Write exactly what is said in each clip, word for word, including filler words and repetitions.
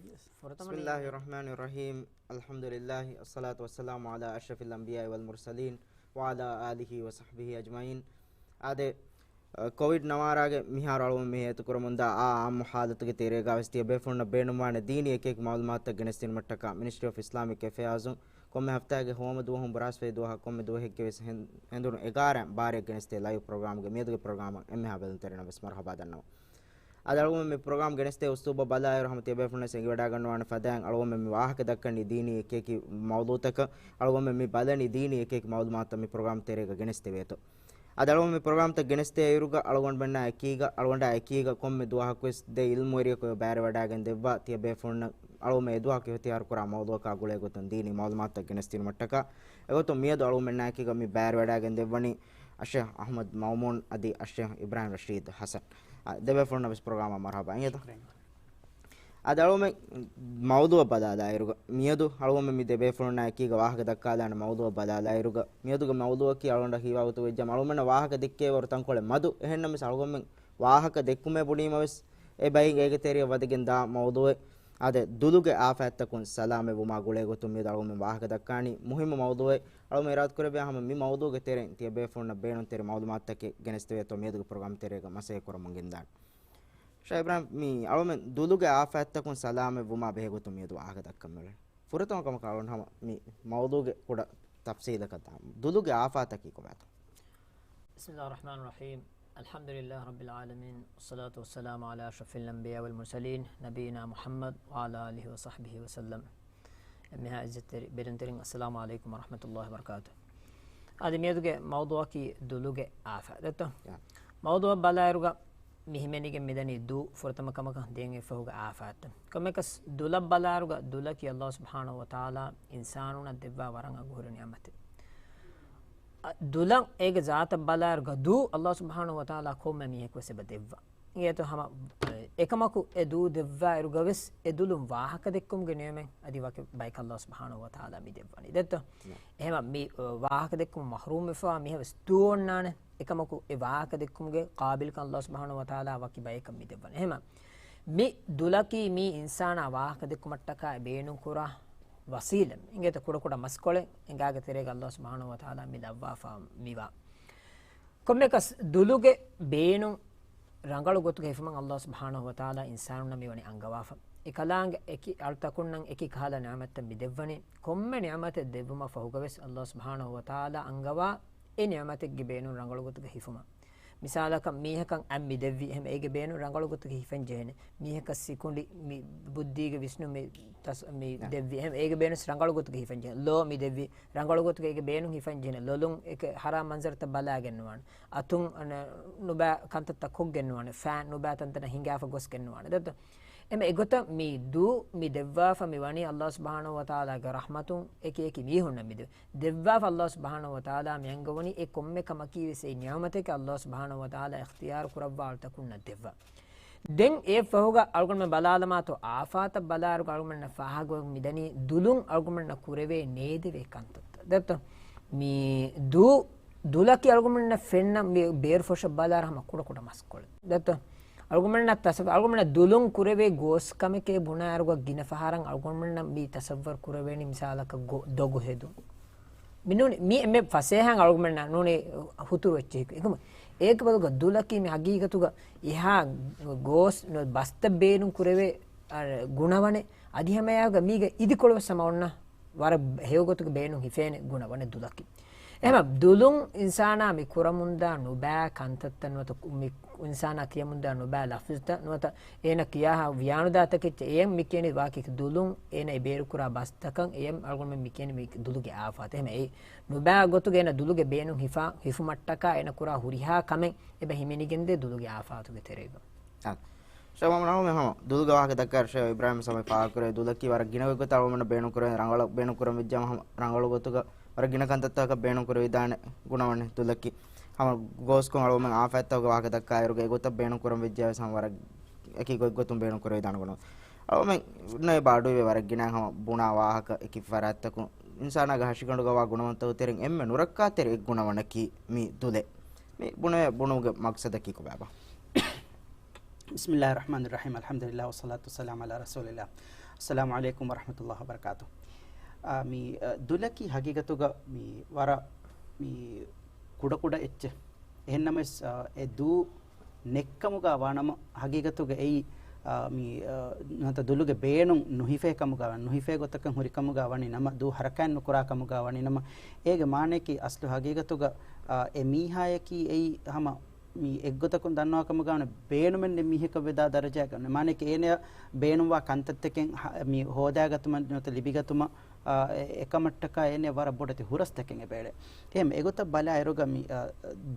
بسم الله الرحمن الرحيم. الحمد لله، الصلاة والسلام على أشرف الأنبياء والمرسلين، وعلى آله وصحبه أجمعين. އާދެ، އަ، ކޮވިޑް ނަވާރާގެ މިހާރު އަޅުގަނޑު މި ހޭތުކުރަމުންދާ އާ އާއްމު ޙާލަތުގެ ތެރޭގަވެސް ތިޔަބޭފުޅުންނަށް ބޭނުންވާނެ ދީނީ އެކިއެކި މަޢުލޫމާތުތައް ގެނެސްދިނުމަށްޓަކާ މިނިސްޓްރީ އޮފް އިސްލާމިކް އެފެއާޒުން ކޮންމެ ހަފްތާގެ ހުވަމަ ދުވަހުން ބުރާސްފަދަ ދުވަހަށް ކޮންމެ ދުވަހެއްގެވެސް ހެން-، ހެނދުނު އެގާރައިން ބާރައަށް ގެނެސްދޭ ލައިވް ޕްރޮގްރާމްގެ މިއަދުގެ ޕްރޮގްރާމަށް އެންމެހާ ބެލުންތެރިންނަށް ވެސް މަރުޙަބާ ދަންނަވަން. އަދި އަޅުގަނޑު މި ޕްރޮގްރާމް ގެނެސްދޭ އުސްލޫބާ ބަލާއިރު ހަމަ ތިޔަބޭފުޅުންނަށް އެނގިވަޑައިގަންނަވާނެ ފަދައިން އަޅުގަނޑު މި ވާހަކަ ދައްކަނީ ދީނީ އެކިއެކި މައުޟޫޢުތަކަށް، އަޅުގަނޑު މި ބަލަނީ ދީނީ އެކިއެކި މައުލޫމާތުތައް މި ޕްރޮގްރާމް ތެރޭގަ ގެނެސްދެވޭތޯ. އަދި އަޅުގަނޑު މި ޕްރޮގްރާމްތައް ގެނެސްދޭ އިރުގަ އަޅުގަނޑުމެންނާ އެކީގަ، އަޅުގަނޑާ އެކީގަ ކޮންމެ ދުވަހަކުވެސް ދެ ޢިލްމުވެރިޔަކު ބައިވެވަޑައިގެން ދެއްވާ ތިޔަބޭފުޅުންނަށް އަޅުގަނޑު އެ ދުވަހަކު އިޚްތިޔާރު ކުރާ މައުޟޫޢަކާ ގުޅޭގޮތުން ދީނީ މައުލޫމާތުތައް ގެނެސްދިނުމަށްޓަކާ އެގޮތުން މިއަދު އަޅުގަނޑުމެންނާ އެކީގަ މި ބައިވެވަޑައިގެން ދެއްވަނީ އައްޝޭޚް އަޙްމަދު މައުމޫން އަދި އައްޝޭޚް އިބްރާހިމް ރަޝީދު ޙަސަން. އާ، ދެބޭފުޅުންނަށް ވެސް ޕްރޮގްރާމަށް މަރުޙަބާ އިނގޭތޯ. އަދި އަޅުގަނޑު މައުޟޫޢަށް ބަލާލާއިރުގަ، މިއަދު އަޅުގަނޑު މި ދެބޭފުޅުންނާ އެކީގަ ވާހަކަ ދައްކާލާނެ މައުޟޫޢަށް ބަލާލާއިރުގަ، މިއަދުގެ މައުޟޫޢަކީ އަޅުގަނޑަށް ހީވާ ގޮތުގަ ވެއްޖާ އަޅުގަނޑުމެންނަށް ވާހަކަ ދެއްކޭވަރު ތަންކޮޅެއް މަދު، އެހެންނަމަވެސް އަޅުގަނޑުމެން ވާހަކަ ދެއްކުމޭ ބުނީމަވެސް އެ ބައި އޭގެ ތެރެއަށް ވަދެގެން ދާ މައުޟޫޢެއް. އާދެ، ދުލުގެ އާފާތްތަކުން ސަލާމަތް ވުމާ ގުޅޭ ގޮތުން މިއަދު އަޅުގަނޑުމެން ވާހަކަ ދައްކާނީ މުހިއްމު މައުޟޫޢެއް. އަޅުގަނޑު އިރާދަކުރެއްވިޔާ ހަމަ މި މައުޟޫޢުގެ ތެރެއިން ތިޔަބޭފުޅުންނަށް ބޭނުންތެރި މައުލޫމާތުތަކެއް ގެނެސްދެވޭތޯ މިއަދުގެ ޕްރޮގްރާމް ތެރޭގަ މަސައްކަތް ކުރަމުން ގެންދާނެ. ޝޭޚް އިބްރާހިމް، މި އަޅުމެން ދުލުގެ އާފާތްތަކުން ސަލާމަތް ވުމާ ބެހޭ ގޮތުން މިއަދު ވާހަކަ ދައްކަން މިއުޅެނީ. ފުރަތަމަ ކަމަކަށް އަޅުން ހަމަ މި މައުޟޫޢުގެ ކުޑަ ތަފްސީލަކަށް ދާން. ދުލުގެ އާފާތަކީ ކޮބާތޯ؟ بسم الله الرحمن الرحيم. الحمد لله رب العالمين، والصلاة والسلام على أشرف الأنبياء والمرسلين، نبينا محمد وعلى آله وصحبه وسلم. އެންމެހާ ޢިއްޒަތްތެރި ބެލުންތެރިން، އައްސަލާމު ޢަލައިކުމް ވަރަޙްމަތުﷲި ވަބަރަކާތު. އަދި މިއަދުގެ މައުޟޫޢަކީ ދުލުގެ އާފާތްތައް. ޔާ. މައުޟޫޢަށް ބަލާއިރުގަ މި ހިމެނިގެން މިދަނީ ދު ފުރަތަމަ ކަމަކަށް ދެން އެއަށްފަހުގެ އާފާތްތައް. ކޮންމެއަކަސް ދުލަށް ބަލާއިރުގަ ދުލަކީ ﷲ ސުބްޙާނަހޫ ވަތަޢާލާ އިންސާނުންނަށް ދެއްވާ ވަރަށް އަގުހުރި ނިޢުމަތެއް. އަ، ދުލަށް އޭގެ ޒާތަށް ބަލާއިރުގަ ދު ﷲ ސުބްޙާނަހޫ ވަތަޢާލާ ކޮންމެ މީހަކުވެސް އެބަ ދެއްވާ. އިނގޭތޯ ހަމަ، އެކަމަކު އެ ދު ދެއްވާ އިރުގަވެސް އެ ދުލުން ވާހަކަ ދެއްކުމުގެ ނިޢުމަތް އަދި ވަކި ބަޔަކަށް ﷲ ސުބްޙާނަހޫ ވަތަޢާލާ މި ދެއްވަނީ. ދެއްތޯ؟ ނަ. އެހެމަ މި، އަ، ވާހަކަ ދެއްކުމަށް މަޙްރޫމް ވެފަވާ މީހެއް ވެސް ދު އޮންނާނެ. އެކަމަކު އެ ވާހަކަ ދެއްކުމުގެ ޤާބިލްކަން ﷲ ސުބްޙާނަހޫ ވަތަޢާލާ ވަކި ބަޔަކަށް މި ދެއްވަނީ. އެހެމަ މި ދުލަކީ މީ އިންސާނާ ވާހަކަ ދެއްކުމަށްޓަކާ ބޭނުން ކުރާ ވަސީލަ. އިނގޭތޯ ކުޑަކުޑަ މަސްކޮޅެއް އެނގާގެ ތެރޭގަ ﷲ ސުބްޙާނަހޫ ވަތަޢާލާ މި ލައްވާފަ މިވާ. ކޮންމެއަކަސް ދުލުގެ ބޭނުން ރަނގަޅު ގޮތުގަ ހިފުމަށް ﷲ ސުބްޙާނަހޫ ވަތަޢާލާ އިންސާނުންނަށް މިވަނީ އަންގަވާފަ. އެކަލާނގެ އެކި އަޅުތަކުންނަށް އެކި ކަހަލަ ނިޢުމަތްތައް މި ދެއްވަނީ. ކޮންމެ ނިޢުމަތެއް ދެއްވުމަށް ފަހުގަވެސް ﷲ ސުބްޙާނަހޫ ވަތަޢާލާ އަންގަވާ އެ ނިޢުމަތެއްގެ ބޭނުން ރަނގަޅު ގޮތުގަ ހިފުމަށް. މިސާލަކަށް މީހަކަށް އަތް މި ދެއްވި، އެހެން އޭގެ ބޭނުން ރަނގަޅު ގޮތުގަ ހިފެން ޖެހޭނެ. މީހަކަށް ސިކުނޑި މި ބުއްދީގެ ވިސްނުން މި ތަސް-، މި ނަ. ދެއްވި، އެހެން އޭގެ ބޭނުން ރަނގަޅު ގޮތުގަ ހިފެން ޖެހޭނެ. ލޯ މި ދެއްވި، ރަނގަޅު ގޮތުގަ އޭގެ ބޭނުން ހިފަން ޖެހޭނެ. ލޮލުން އެކެ ހަރާ މަންޒަރުތައް ބަލާގެން ނުވާނެ. އަތުން އަނެ ނުބާ ކަންތައްތައް ކޮށްގެން ނުވާނެ. ފޭން ނުބާ ތަންތަނަށް ހިނގާފަ ގޮސްގެން ނުވާނެ. ދެއްތޯ؟ އެމަ އެގޮތަށް މި ދު މި ދެއްވާފަ މި ވަނީ ﷲ ސުބްޙާނަހޫ ވަތަޢާލާގެ ރަޙްމަތުން އެކި އެކި މީހުންނަށް މި ދެ-، ދެއްވާފަ ﷲ ސުބްޙާނަހޫ ވަތަޢާލާ މި އަންގަވަނީ އެ ކޮންމެ ކަމަކީ ވެސް އެ ނިޢުމަތެކެއް ﷲ ސުބްޙާނަހޫ ވަތަޢާލާ އިޚްތިޔާރު ކުރައްވާ އަޅުތަކުންނަށް ދެއްވާ. ދެން އެއަށްފަހުގަ އަޅުގަނޑުމެން ބަލާލަމާތޯ އާފާތަށް ބަލާއިރުގަ އަޅުގަނޑުމެންނަށް ފާހަގަވެ މިދަނީ ދުލުން އަޅުގަނޑުމެންނަށް ކުރެވޭ ނޭދެވޭ ކަންތައްތައް. ދެއްތޯ؟ މި ދު ދުލަކީ އަޅުގަނޑުމެންނަށް ފެންނަ މި ބޭރު ފޮށަށް ބަލާއިރު ހަމަ ކުޑަކުޑަ މަސްކޮޅެއް. ދެއްތޯ؟ އަޅުގަނޑުމެންނަށް ތަސައް-، އަޅުގަނޑުމެންނަށް ދުލުން ކުރެވޭ ގޯސް ކަމެކޭ ބުނާއިރުގަ ގިނަ ފަހަރަށް އަޅުގަނޑުމެންނަށް މި ތަސައްވަރު ކުރެވޭނީ މިސާލަކަށް ގޮ-، ދޮގު ހެދުން. މި ނޫނީ، މި އެންމެ ފަސޭހައިން އަޅުގަނޑުމެންނަށް ނޫނީ ހުތުރު އެއްޗެހި. އެކަމަ އޭގެ ބަދަލުގަ ދުލަކީ މި ހަގީގަތުގަ އެހާ ގޯސް ނު-، ބަސްތައް ބޭނުން ކުރެވޭ، އަ، ގުނަވަނެއް. އަދި ހަމައެއާގަ މީގެ އިދިކޮޅުވެސް ހަމަ އޮންނަ ވަރަށް ހެޔޮގޮތުގެ ބޭނުން ހިފޭނެ ގުނަވަނެއް ދުލަކީ. އެހެމަ ދުލުން އިންސާނާ މި ކުރަމުންދާ ނުބައި ކަންތައްތައް ނުވަތަ މި އިންސާނާ ކިޔަމުންދާ ނުބައި ލަފްޒުތައް ނުވަތަ އޭނަ ކިޔާހާ ވިޔާނުދާތަކެއްޗެއް އެޔަށް މި ކިޔަނީ ވާކީ ދުލުން އޭނަ އެ ބޭރުކުރާ ބަސްތަކަށް އެޔަށް އަޅުގަނޑުމެން މި ކިޔަނީ މި ދުލުގެ އާފާތެއް. އެހެމަ އެ ނުބައި ގޮތުގަ އޭނަ ދުލުގެ ބޭނުން ހިފާ، ހިފުމަށްޓަކާ އޭނަ ކުރާ ހުރިހާ ކަމެއް އެބަ ހިމެނިގެންދޭ ދުލުގެ އާފާތުގެ ތެރޭގަ. އާ. ޝޭޚް މުޙައްމަދު އަޅުމެން ހަމަ ދުލުގެ ވާހަކަ ދައްކާއިރު ޝޭޚް އިބްރާހިމް ސަމަ ފާހަގަކުރޭ ދުލަކީ ވަރަށް ގިނަ ގޮތްގޮތަށް އަޅުގަނޑު ބޭނުން ކުރެވޭ ރަނގަޅަށް ބޭނުން ކުރަން ވެއްޖާމަ ހަމަ ރަނގަޅު ގޮތުގަ ވަރަށް ގިނަ ކަންތައްތަކަށް ބޭނުން ކުރެވިދާނެ ގުނަވަނެއް ދުލަކީ. ހަމަ ގޯސްކޮށް އަޅުގަނޑުމެން އާފާތްތަކުގެ ވާހަކަ ދައްކާއިރުގަ އެގޮތަށް ބޭނުން ކުރަން ވެއްޖާވެސް ހަމަ ވަރަށް އެކި ގޮތްގޮތުން ބޭނުން ކުރެވިދާނެ ގުނަވަން. އަޅުގަނޑުމެން އެބަ އަޑުއިވޭ ވަރަށް ގިނަ ހަމަ ބުނާ ވާހަކަ އެކި ފަރާތްތަކުން އިންސާނާގެ ހަށިގަނޑުގަވާ ގުނަވަންތަކުގެ ތެރެއިން އެންމެ ނުރައްކާތެރި އެއް ގުނަވަނަކީ މި ދުލެއް. މި ބުނެވޭ ބުނުމުގެ މަގްސަދަކީ ކޮބާބާ؟ بسم الله الرحمن الرحيم. الحمد لله والصلاة والسلام على رسول الله. السلام عليكم ورحمة الله وبركاته. އާ، މި، އަ، ދުލަކީ ހަގީގަތުގަ މި ވަރަށް މި ކުޑަކުޑަ އެއްޗެއް. އެހެންނަމަވެސް، އަ، އެ ދޫ ނެއްކަމުގަ ވާނަމަ ހަގީގަތުގަ އެއީ، އާ، މި، އަ، ނުވަތަ ދުލުގެ ބޭނުން ނުހިފޭ ކަމުގަ، ނުހިފޭ ގޮތަކަށް ހުރި ކަމުގަ ވަނީ ނަމަ، ދޫ ހަރަކާތް ނުކުރާ ކަމުގަ ވަނީ ނަމަ، އޭގެ މާނަޔަކީ އަސްލު ހަގީގަތުގަ، އާ، އެ މީހާޔަކީ އެއީ ހަމަ މި އެއްގޮތަކުން ދަންނަވާ ކަމުގަ ވަނީ ބޭނުމެއް ނެތް މީހަކަށް ވެދާ ދަރަޖައަކަށް. މާނަޔަކީ އޭނަޔަށް ބޭނުންވާ ކަންތައްތަކެއް ހަ-، މި ހޯދާގަތުމަށް ނުވަތަ ލިބިގަތުމަށް، އާ، އެ-، އެކަމަށްޓަކާ އޭނަޔަށް ވަރަށް ބޮޑެތި ހުރަސްތަކެއް އެބައެޅޭ. އެހެން އެގޮތަށް ބަލާއިރުގަ މި، އާ،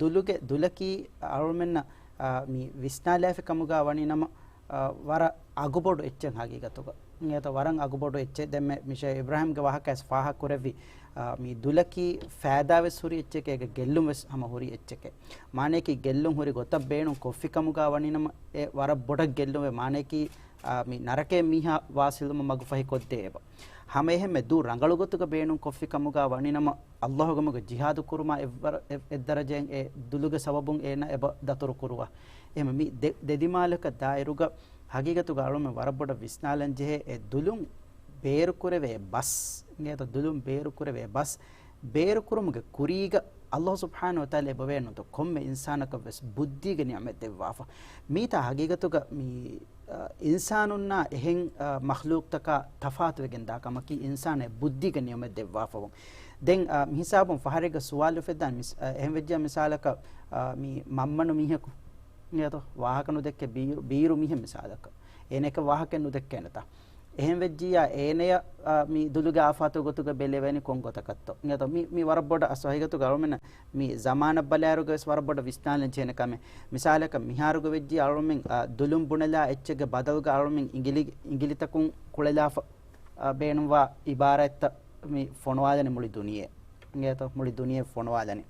ދުލުގެ، ދުލަކީ އަޅުމެންނަށް، އާ، މި ވިސްނާލާފި ކަމުގަ ވަނީ ނަމަ، އާ، ވަރަށް އަގުބޮޑު އެއްޗެއް ހަގީގަތުގަ. އިނގޭތޯ ވަރަށް އަގުބޮޑު އެއްޗެއް. ދެންމެ މި ޝޭޚް އިބްރާހިމްގެ ވާހަކައިސް ފާހަގަ ކުރެއްވި، އާ، މި ދުލަކީ ފައިދާވެސް ހުރި އެއްޗެކޭ، އޭގެ ގެއްލުންވެސް ހަމަ ހުރި އެއްޗެކޭ. މާނަޔަކީ ގެއްލުން ހުރި ގޮތަށް ބޭނުން ކޮށްފި ކަމުގަ ވަނީ ނަމަ އެ ވަރަށް ބޮޑަށް ގެއްލުންވޭ. މާނަޔަކީ، އާ، މި ނަރަކަޔަށް މީހާ ވާސިލުމަށް މަގުފަހި ކޮށްދޭ އެބަ. ހަމަ އެހެންމެ ދޫ ރަނގަޅު ގޮތުގަ ބޭނުން ކޮށްފި ކަމުގަ ވަނީ ނަމަ ﷲ ގަމުގަ ޖިހާދު ކުރުމާ އެއްވަރަށް އެ-، އެއްދަރަޖައިން އެ ދުލުގެ ސަބަބުން އޭނަ އެބަ ދަތުރު ކުރުވާ. އެހެންމެ މި ދެ-، ދެ ދިމާލަކަށް ދާއިރުގަ ހަގީގަތުގަ އަޅުމެން ވަރަށް ބޮޑަށް ވިސްނާލަން ޖެހޭ އެ ދުލުން ބޭރުކުރެވޭ ބަސް، އިނގޭތޯ ދުލުން ބޭރުކުރެވޭ ބަސް، ބޭރުކުރުމުގެ ކުރީގަ ﷲ ސުބްޙާނަހޫ ވަތަޢާލާ އެބަވޭނުތޯ ކޮންމެ އިންސާނަކަށްވެސް ބުއްދީގެ ނިޢުމަތް ދެއްވާފަ. މީތާ ހަގީގަތުގަ މި، އަ، އިންސާނުންނާ އެހެން، އަ، މަޚްލޫޤްތަކާ ތަފާތުވެގެން ދާ ކަމަކީ އިންސާނެއް ބުއްދީގެ ނިޢުމަތް ދެއްވާފަވުން. ދެން، އަ، މިހިސާބުން ފަހަރެއްގަ ސުވާލު އުފެއްދާނެ، މިސް-، އަ، އެހެން ވެއްޖެއްޔާ މިސާލަކަށް، އަ، މި މަންމަނު މީހަކު އިނގޭތޯ ވާހަކަ ނުދެއްކޭ ބީރު، ބީރު މީހެއް މިސާލަކަށް. އޭނަޔަކަށް ވާހަކައެއް ނުދެއްކޭނެތާ. އެހެން ވެއްޖިއްޔާ އޭނަޔަށް، އާ، މި ދުލުގެ އާފާތު ގޮތުގަ ބެލެވޭނީ ކޮން ގޮތަކަށްތޯ؟ އިނގޭތޯ މި، މި ވަރަށް ބޮޑަށް އަސް ހަގީގަތުގަ އަޅުމެންނަށް މި ޒަމާނަށް ބަލާއިރުގަވެސް ވަރަށް ބޮޑަށް ވިސްނާލަން ޖެހޭނެ ކަމެއް. މިސާލަކަށް މިހާރުގަ ވެއްޖިއްޔާ އަޅުމެން، އާ، ދުލުން ބުނެލާ އެއްޗެއްގެ ބަދަލުގަ އަޅުމެން އިނގިލި-، އިނގިލިތަކުން ކުޅެލާފަ، އާ، ބޭނުންވާ އިބާރާތްތައް މި ފޮނުވާލަނީ މުޅި ދުނިޔެ. އިނގޭތޯ މުޅި ދުނިޔެ ފޮނުވާލަނީ.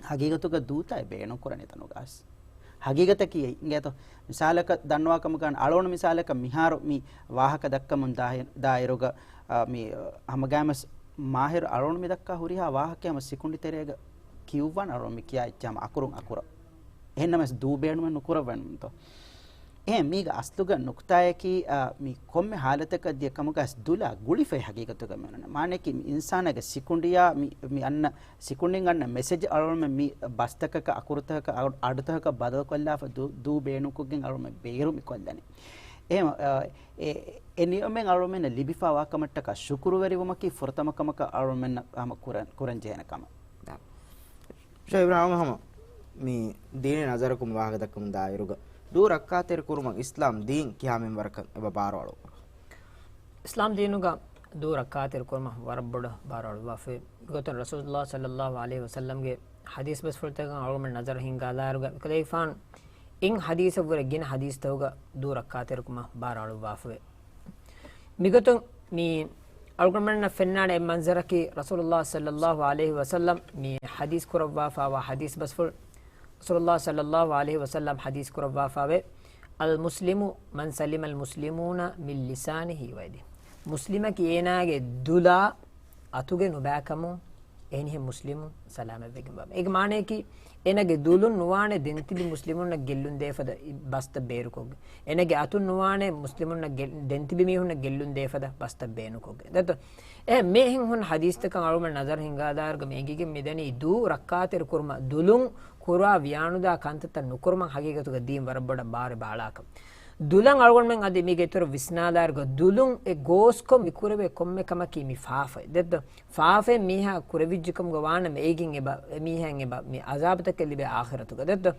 ހަގީގަތުގަ ދޫތައް ބޭނުންކުރަނީ ތަނުގަސް. ހަގީގަތަކީ އެއީ. އިނގޭތޯ މިސާލަކަށް ދަންނަވާ ކަމުގަ އަޅުގަނޑު މިސާލަކަށް މިހާރު މި ވާހަކަ ދައްކަމުން ދާ-، ދާއިރުގަ، އާ، މި، އާ، ހަމަގައިމުވެސް މާހިރު އަޅުގަނޑު މި ދައްކާ ހުރިހާ ވާހަކައެއް ހަމަ ސިކުނޑި ތެރޭގަ ކިޔުއްވާނެ އަޅުގަނޑު މި ކިޔާ އެއްޗެއް ހަމަ އަކުރުން އަކުރަށް. އެހެންނަމަވެސް ދޫ ބޭނުމެއް ނުކުރައްވަންތޯ. އެހެން މީގެ އަސްލުގެ ނުކުތާއަކީ، އާ، މި ކޮންމެ ހާލަތަކަށް ދިޔަ ކަމުގަސް ދުލާ ގުޅިފައި ހަގީގަތުގަ މިއޮންނަނީ. މާނައަކީ މި އިންސާނާގެ ސިކުނޑިއާ މި، މި އަންނަ ސިކުނޑިން އަންނަ މެސެޖް އަޅުގަނޑުމެން މި ބަސްތަކަކަށް، އަކުރުތަކަކަށް، އަޑު-، އަޑުތަކަކަށް ބަދަލުކޮށްލާފަ ދޫ، ދޫ ބޭނުންކޮށްގެން އަޅުގަނޑުމެން ބޭރު މި ކޮށްލަނީ. އެހެން، އާ، އެ، އެ ނިޢުމަތް އަޅުގަނޑުމެންނަށް ލިބިފައިވާ ކަމަށްޓަކާ ޝުކުރުވެރިވުމަކީ ފުރަތަމަ ކަމަކަށް އަޅުގަނޑުމެންނަށް ހަމަ ކުރަން، ކުރަން ޖެހޭނެ ކަމެއް. ޝޭޚް އިބްރާހިމް ހަމަ މި ދީނީ ނަޒަރަކުން ވާހަކަ ދައްކަމުން ދާއިރުގަ ދޫ ރައްކާތެރި ކުރުމަށް އިސްލާމް ދީން ކިހާ މިންވަރަކަށް އެބަ ބާރުއަޅު؟ އިސްލާމް ދީނުގަ ދޫ ރައްކާތެރި ކުރުމަށް ވަރަށް ބޮޑަށް ބާރުއަޅުއްވާފައި. މިގޮތުން ރަސޫލުﷲ ޞައްލަﷲ ޢަލައިހި ވަސައްލަމްގެ ޙަދީޘް ބަސްފުޅުތަކަށް އަޅުގަނޑުމެން ނަޒަރު ހިންގާލާއިރުގަ މިކަލޭގެފާނު އިން ޙަދީޘަށްވުރެ ގިނަ ޙަދީޘްތަކުގަ ދޫ ރައްކާތެރިކުމަށް ބާރުއަޅުއްވާފައި. މިގޮތުން މި އަޅުގަނޑުމެންނަށް ފެންނާނެ އެއް މަންޒަރަކީ، ރަސޫލުﷲ ޞައްލަﷲ ޢަލައިހި ވަސައްލަމް މި ޙަދީޘް ކުރައްވާފައިވާ ޙަދީޘް ބަސްފުޅު، ރަސޫލުﷲ ޞައްލަﷲ ޢަލައިހި ވަސައްލަމް ޙަދީޘް ކުރައްވާފައިވޭ، "المسلم من سلم المسلمون من لسانه ويده." މުސްލިމަކީ އޭނާގެ ދުލާ އަތުގެ ނުބައިކަމުން އެހެނިހެން މުސްލިމުން ސަލާމަތްވެގެންވާ. އޭގެ މާނައަކީ، އޭނާގެ ދުލުން ނުވާނެ ދެންތިބި މުސްލިމުންނަށް ގެއްލުން ދޭފަދަ ބަސްތައް ބޭރުކޮށްގެން. އޭނާގެ އަތުން ނުވާނެ މުސްލިމުންނަށް ގެ-، ދެންތިބި މީހުންނަށް ގެއްލުން ދޭފަދަ ބަސްތައް ބޭނުކޮށްގެން. ދެއްތޯ؟ އެ މިހެން ހުން ޙަދީޘްތަކަށް އަޅުގަނޑު ނަޒަރު ހިންގާލާއިރުގަ މި އެނގިގެން މިދަނީ ދޫ ރައްކާތެރި ކުރުމަށް، ދުލުން ކުރާ ވިޔާނުދާ ކަންތައްތައް ނުކުރުމަށް ހަގީގަތުގަ ދީން ވަރަށް ބޮޑަށް ބާރު ބާޅާކަން. ދުލަށް އަޅުގަނޑުމެން އަދި މީގެ އިތުރަށް ވިސްނާލާއިރުގަ ދުލުން އެ ގޯސްކޮށް މި ކުރެވޭ ކޮންމެ ކަމަކީ މި ފާފައެއް. ދެއްތޯ؟ ފާފައެއް މީހާ ކުރެވިއްޖެކަމުގަ ވާނަމަ އޭގެން އެބަ، އެ މީހާއަށް އެބަ މި ޢަޒާބުތަކެއް ލިބޭ އާޚިރަތުގަ. ދެއްތޯ؟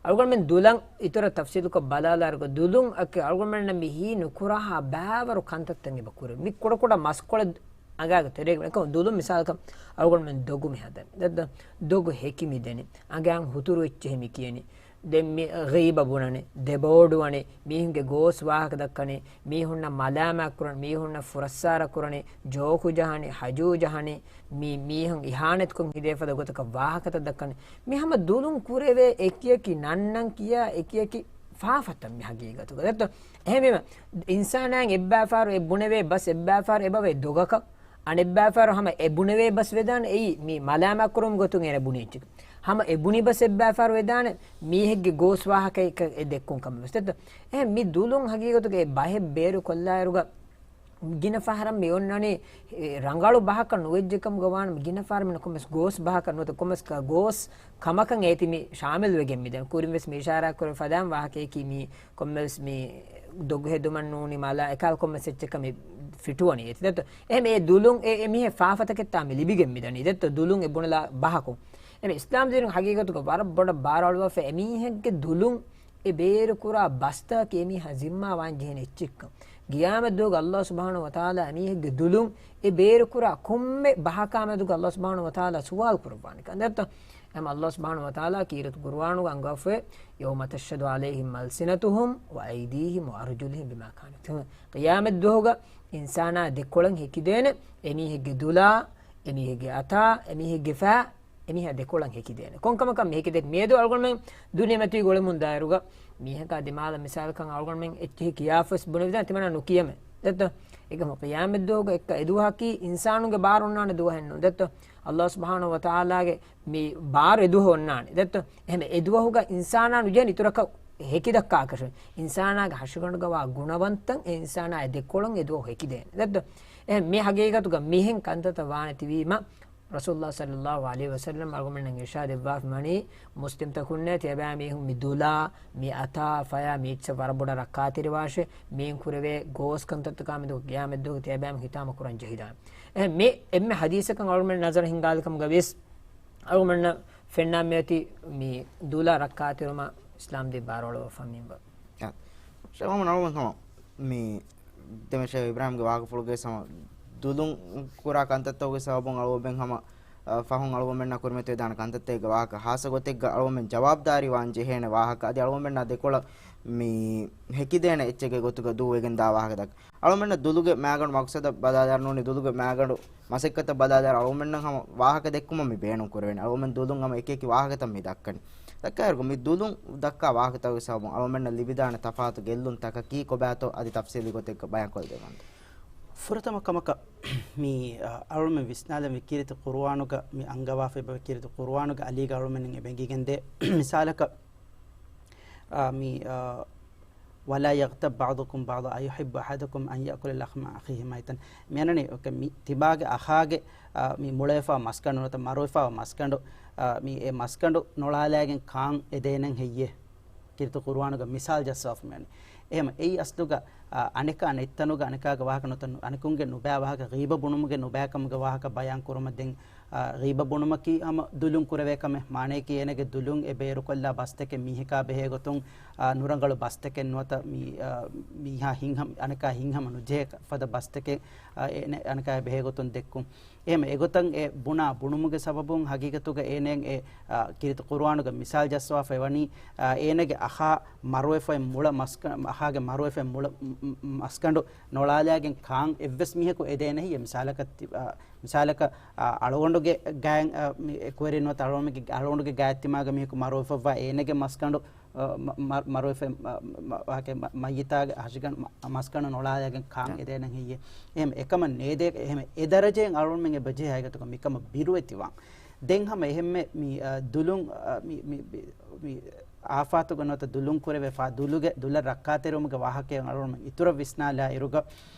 އަޅުގަނޑުމެން ދުލަށް އިތުރަށް ތަފްސީލުކޮށް ބަލާލާއިރުގަ ދުލުން އަކި އަޅުގަނޑުމެންނަށް މި ހީ ނުކުރާހާ ބާވަރު ކަންތައްތައް އެބަ ކުރޭ. މި ކުޑަކުޑަ މަސްކޮޅެއް އަނގާގެ ތެރޭގަ އެކަމު ދުލުން މިސާލަކަށް އަޅުގަނޑުމެން ދޮގު މި ހަދަނީ. ދެއްތޯ؟ ދޮގު ހެކި މި ދެނީ. އަނގައިން ހުތުރު އެއްޗެހި މި ކިޔަނީ. ދެން މި ޣީބަ ބުނަނީ، ދެބޯޑުވަނީ، މީހުންގެ ގޯސް ވާހަކަ ދައްކަނީ، މީހުންނަށް މަލާމާތް ކުރަނީ، މީހުންނަށް ފުރައްސާރަ ކުރަނީ، ޖޯކު ޖަހަނީ، ހަޖޫ ޖަހަނީ، މި މީހުން އިހާނެތިކޮށް ހިދޭފަދަ ގޮތަކަށް ވާހަކަތައް ދައްކަނީ. މި ހަމަ ދުލުން ކުރެވޭ އެކިއެކި ނަންނަން ކިޔާ އެކިއެކި ފާފަތައް މި ހަގީގަތުގަ. ދެއްތޯ؟ އެހެންވީމަ، އިންސާނާއަށް އެއްބައިފަހަރު އެ ބުނެވޭ ބަސް އެއްބައިފަހަރު އެބަވޭ ދޮގަކަށް، އަނެއްބައިފަހަރު ހަމަ އެ ބުނެވޭ ބަސް ވެދާނެ އެއީ މި މަލާމާތް ކުރުމުގެ ގޮތުން އޭނަ ބުނި އެއްޗެކޭ. ހަމަ އެ ބުނި ބަސް އެއްބައިފަހަރު ވެދާނެ މީހެއްގެ ގޯސް ވާހަކައެއް އެ ދެއްކުން ކަމަށް ވެސް. ދެއްތޯ؟ އެހެން މި ދުލުން ހަގީގަތުގައި ބަހެއް ބޭރު ކޮށްލާއިރުގަ ގިނަ ފަހަރަށް މި އޮންނަނީ ރަނގަޅު ބަހަކަށް ނުވެއްޖެ ކަމުގަ ވާނަމަ، ގިނަ ފަހަރަށް މި ކޮންމެސް ގޯސް ބަހަކަށް ނުވަތަ ކޮންމެސް ގޯސް ކަމަކަށް އޭތި މި ޝާމިލް ވެގެން މިދަނީ. ކުރިން ވެސް މި އިޝާރާތް ކުރެވި ފަދައިން ވާހަކަޔަކީ މި ކޮންމެސް މި ދޮގު ހެދުމަށް ނޫނީ މަލާ އެކާލް ކޮންމެސް އެއްޗަކަށް މި ފިޓުވަނީ އޭތި. ދެއްތޯ؟ އެހެން އެ ދުލުން އެ، އެ މީހެއް ފާފަތަކެއްތާ މި ލިބިގެން މިދަނީ. ދެއްތޯ؟ ދުލުން އެ ބުނެލާ ބަހަކުން. އެމެ އިސްލާމް ދީނުގެ ހަގީގަތުގަ ވަރަށް ބޮޑަށް ބާރު އަޅުވާފަ އެމީހެއްގެ ދުލުން އެ ބޭރު ކުރާ ބަސްތަކަކީ އެމީހާ ޒިންމާ ވާން ޖެހޭނެ އެއްޗެއްކަން. ގިޔާމަތް ދުވަހުގަ ﷲ ސުބްޙާނަހޫ ވަތަޢާލާ އެމީހެއްގެ ދުލުން އެ ބޭރު ކުރާ ކޮންމެ ބަހަކާ މެދުގަ ﷲ ސުބްޙާނަހޫ ވަތަޢާލާ ސުވާލު ކުރައްވާނެ ކަން. ދެއްތޯ؟ އެހެން ﷲ ސުބްޙާނަހޫ ވަތަޢާލާ ކީރިތި ޤުރުއާނުގަ އަންގާފައި، يَوْمَ تَشْهَدُ عَلَيْهِمْ أَلْسِنَتُهُمْ وَأَيْدِيهِمْ وَأَرْجُلُهُمْ بِمَا كَانُوا يَكْسِبُونَ. ޤިޔާމަތް ދުވަހުގަ އިންސާނާ ދެކޮޅަށް ހެކިދޭނެ އެމީހެއްގެ ދުލާ، އެމީހެއްގެ އަތާ، އެމީހެއްގެ ފައި، އެމީހާ ދެކޮޅަށް ހެކިދޭނެ. ކޮންކަމަކަށް މި ހެކިދެން؟ މިއަދު އަޅުގަނޑުމެން ދުނިޔެމަތީގަ އުޅެމުން ދާއިރުގަ މީހަކާ ދިމާލަށް މިސާލަކަށް އަޅުގަނޑުމެން އެއްޗެހި ކިޔާފަސް ބުނެވިދާނެ ތިމަންނާ ނުކިޔަމޭ. ދެއްތޯ؟ އެކަމު ޤިޔާމަތް ދުވަހުގަ އެއްކަ އެދުވަހަކީ އިންސާނުންގެ ބާރު އޮންނާނެ ދުވަހެއް ނޫން. ދެއްތޯ؟ ﷲ ސުބްޙާނަހޫ ވަތަޢާލާގެ މި ބާރު އެދުވަހު އޮންނާނެ. ދެއްތޯ؟ އެހެން އެދުވަހުގަ އިންސާނާ ނުޖެހޭނެ އިތުރަކަށް ހެކިދައްކާކަށެއް. އިންސާނާގެ ހަށިގަނޑުގަވާ ގުނަވަންތައް އެ އިންސާނާ އެ ދެކޮޅުން އެދުވަހު ހެކިދޭނެ. ދެއްތޯ؟ އެހެން މި ހަގީގަތުގަ މިހެން ކަންތައްތައް ވާނެތީވީމަ، ރަސޫލުﷲ ޞައްލައްލާހު ޢަލައިހި ވަސައްލަމް އަޅުގަނޑުމެންނަށް އިރްޝާދެއްވާފަ ވަނީ، މުސްލިމްތަކުންނޭ ތިޔަބައިމީހުން މި ދުލާ، މި އަތާ، ފަޔާ، މި އެއްޗަށް ވަރަށް ބޮޑަށް ރައްކާތެރިވާށޭ، މިއިން ކުރެވޭ ގޯސް ކަންތައްތަކާ މެދު ޤިޔާމަތްދުވަހު ތިޔަބައިމީހުން ހިތާމަ ކުރަން ޖެހިދާނެ. އެހެން މި އެންމެ ޙަދީޘަކަށް އަޅުގަނޑުމެން ނަޒަރު ހިންގާލި ކަމުގަ ވިޔަސް، އަޅުގަނޑުމެންނަށް ފެންނާ މިއޮތީ މި ދުލާ ރައްކާތެރުވުމަށް އިސްލާމް ދީން ބާރުއަޅުއްވާފަ މިންވަރު. ޝޭޚް މުޙައްމަދު އަޅުގަނޑު ހަމަ މި ދެމެ ޝޭޚް އިބްރާހިމްގެ ވާހަކަފުޅުގެ ހަމަ ދުލުން ކުރާ ކަންތައްތަކުގެ ސަބަބުން އަޅުގަނޑުމެން ހަމަ، އަ، ފަހުން އަޅުގަނޑުމެންނަށް ކުރިމަތިވެދާނެ ކަންތައްތަކުގެ ވާހަކަ ހާއްސަ ގޮތެއްގަ އަޅުގަނޑުމެން ޖަވާބުދާރީ ވާން ޖެހޭނެ ވާހަކަ އަދި އަޅުގަނޑުމެންނާ ދެކޮޅަށް މި ހެކިދޭނެ އެއްޗެއްގެ ގޮތުގަ ދޫވެގެން ދާ ވާހަކަތައް. އަޅުމެންނަށް ދުލުގެ މައިގަނޑު މަޤްޞަދަށް ބަލާލާ ނޫނީ، ދުލުގެ މައިގަނޑު މަސައްކަތަށް ބަލާލާ އަޅުމެންނަށް ހަމަ ވާހަކަ ދެއްކުމަށް މި ބޭނުން ކުރެވޭނެ. އަޅުމެން ދުލުން ހަމަ އެކި އެކި ވާހަކަތައް މި ދައްކަނީ. ދައްކާއިރު މި ދުލުން ދައްކާ ވާހަކަތަކުގެ ސަބަބުން އަޅުމެންނަށް ލިބިދާނެ ތަފާތު ގެއްލުންތަކަކީ ކޮބާތޯ އަދި ތަފްސީލީ ގޮތެއްގަ ބަޔާންކޮށްދެވަންތަ؟ ފުރަތަމަ ކަމަކަށް މި، އަ، އަޅުމެން ވިސްނާލަން ވީ ކީރިތި ޤުރުއާނުގަ މި އަންގަވާފައި ބަވި ކީރިތި ޤުރުއާނުގެ އަލީގަ އަޅުމެން އެބަ އެނގިގެންދޭ މިސާލަކަށް، އާ، މި، އާ، وَلَا يَغْتَبْ بَعْضُكُم بَعْضًا أَيُحِبُّ أَحَدُكُمْ أَنْ يَأْكُلَ لَحْمَ أَخِيهِ مَيْتًا. މިއަންނަނީ މި ތިބާގެ އަޚާގެ، އާ، މި މޮޅުވެފާ މަސްގަނޑު ނުވަތަ މަރުވެފާ މަސްގަނޑު، އާ، މި އެ މަސްގަނޑު ނޮޅާލައިގެން ކާން އެދޭނެން ހެއްޔޭ؟ ކީރިތި ޤުރުއާނުގަ މިސާލު ޖައްސަވާފަ މިވަނީ. އެހެން އެއީ އަސްލުގަ، އާ، އަނެކާ ނެތްތަނުގަ އަނެކާގެ ވާހަކަ ނުތަ-، އަނެކުންގެ ނުބައި ވާހަކަ، ޣީބަ ބުނުމުގެ ނުބައިކަމުގެ ވާހަކަ ބަޔާން ކުރުމަށް ދެން، އާ، ޣީބަ ބުނުމަކީ ހަމަ ދުލުން ކުރެވޭ ކަމެއް. މާނަޔަކީ އޭނަގެ ދުލުން އެ ބޭރުކޮށްލާ ބަސްތަކެއް މީހަކާ ބެހޭގޮތުން، އާ، ނުރަނގަޅު ބަސްތަކެއް ނުވަތަ މި، އާ، މީހާ ހިތްހަމަ، އަނެކާ ހިތްހަމަ ނުޖެހޭ ފަދަ ބަސްތަކެއް، އާ، އޭނަ-، އަނެކާ ބެހޭގޮތުން ދެއްކުން. އެހެން އެގޮތަށް އެ ބުނާ ބުނުމުގެ ސަބަބުން ހަގީގަތުގަ އޭނައަށް އެ، އާ، ކީރިތި ޤުރުއާނުގަ މިސާލު ޖައްސަވާފައި ވަނީ، އާ، އޭނަގެ އަޚާ މަރުވެފައި މުޅަ މަސް-، އަޚާގެ މަރުވެފައި މުޅަ މަ-، މަ-، މަސްގަނޑު ނޮޅާލައިގެން ކާން އެއްވެސް މީހަކު އެދޭނެ ހެއްޔޭ؟ މިސާލަކަށް ތި-، އާ، މިސާލަކަށް، އާ، އަޅުގަނޑުގެ ގާތް، އާ، މި އެކުވެރިން ނުވަތަ އަޅުގަނޑުގެ، އަޅުގަނޑުގެ ގާތް ތިމާގެ މީހަކު މަރުވެފައިވާ އޭނަގެ މަސްގަނޑު، އާ، މަ-، މަ-، މަރުވެފައި، މަ-، މަ-، ވާހަކަ މަ-، މައްޔިތާގެ ހަށިގަނޑު މަ-، މަސްގަނޑު ނޮޅާލައިގެން ކާން އެދޭނެ ހެއްޔޭ؟ އެހެން އެކަމަށް ނޭދޭ، އެހެން އެ ދަރަޖައިން އަޅުގަނޑުމެން އެބަޖެހޭ ހަގީގަތުގަ މިކަމަށް ބިރުވެތިވާން. ދެން ހަމަ އެހެންމެ މި، އާ، ދުލުން، އާ، މި، މި، މި، މި އާފާތުގަ ނުވަތަ ދުލުން ކުރެވޭ ފާ-، ދުލުގެ، ދުލަށް ރައްކާތެރިވުމުގެ ވާހަކައެއް އަޅުގަނޑުމެން އިތުރަށް ވިސްނާލާ އިރުގަ،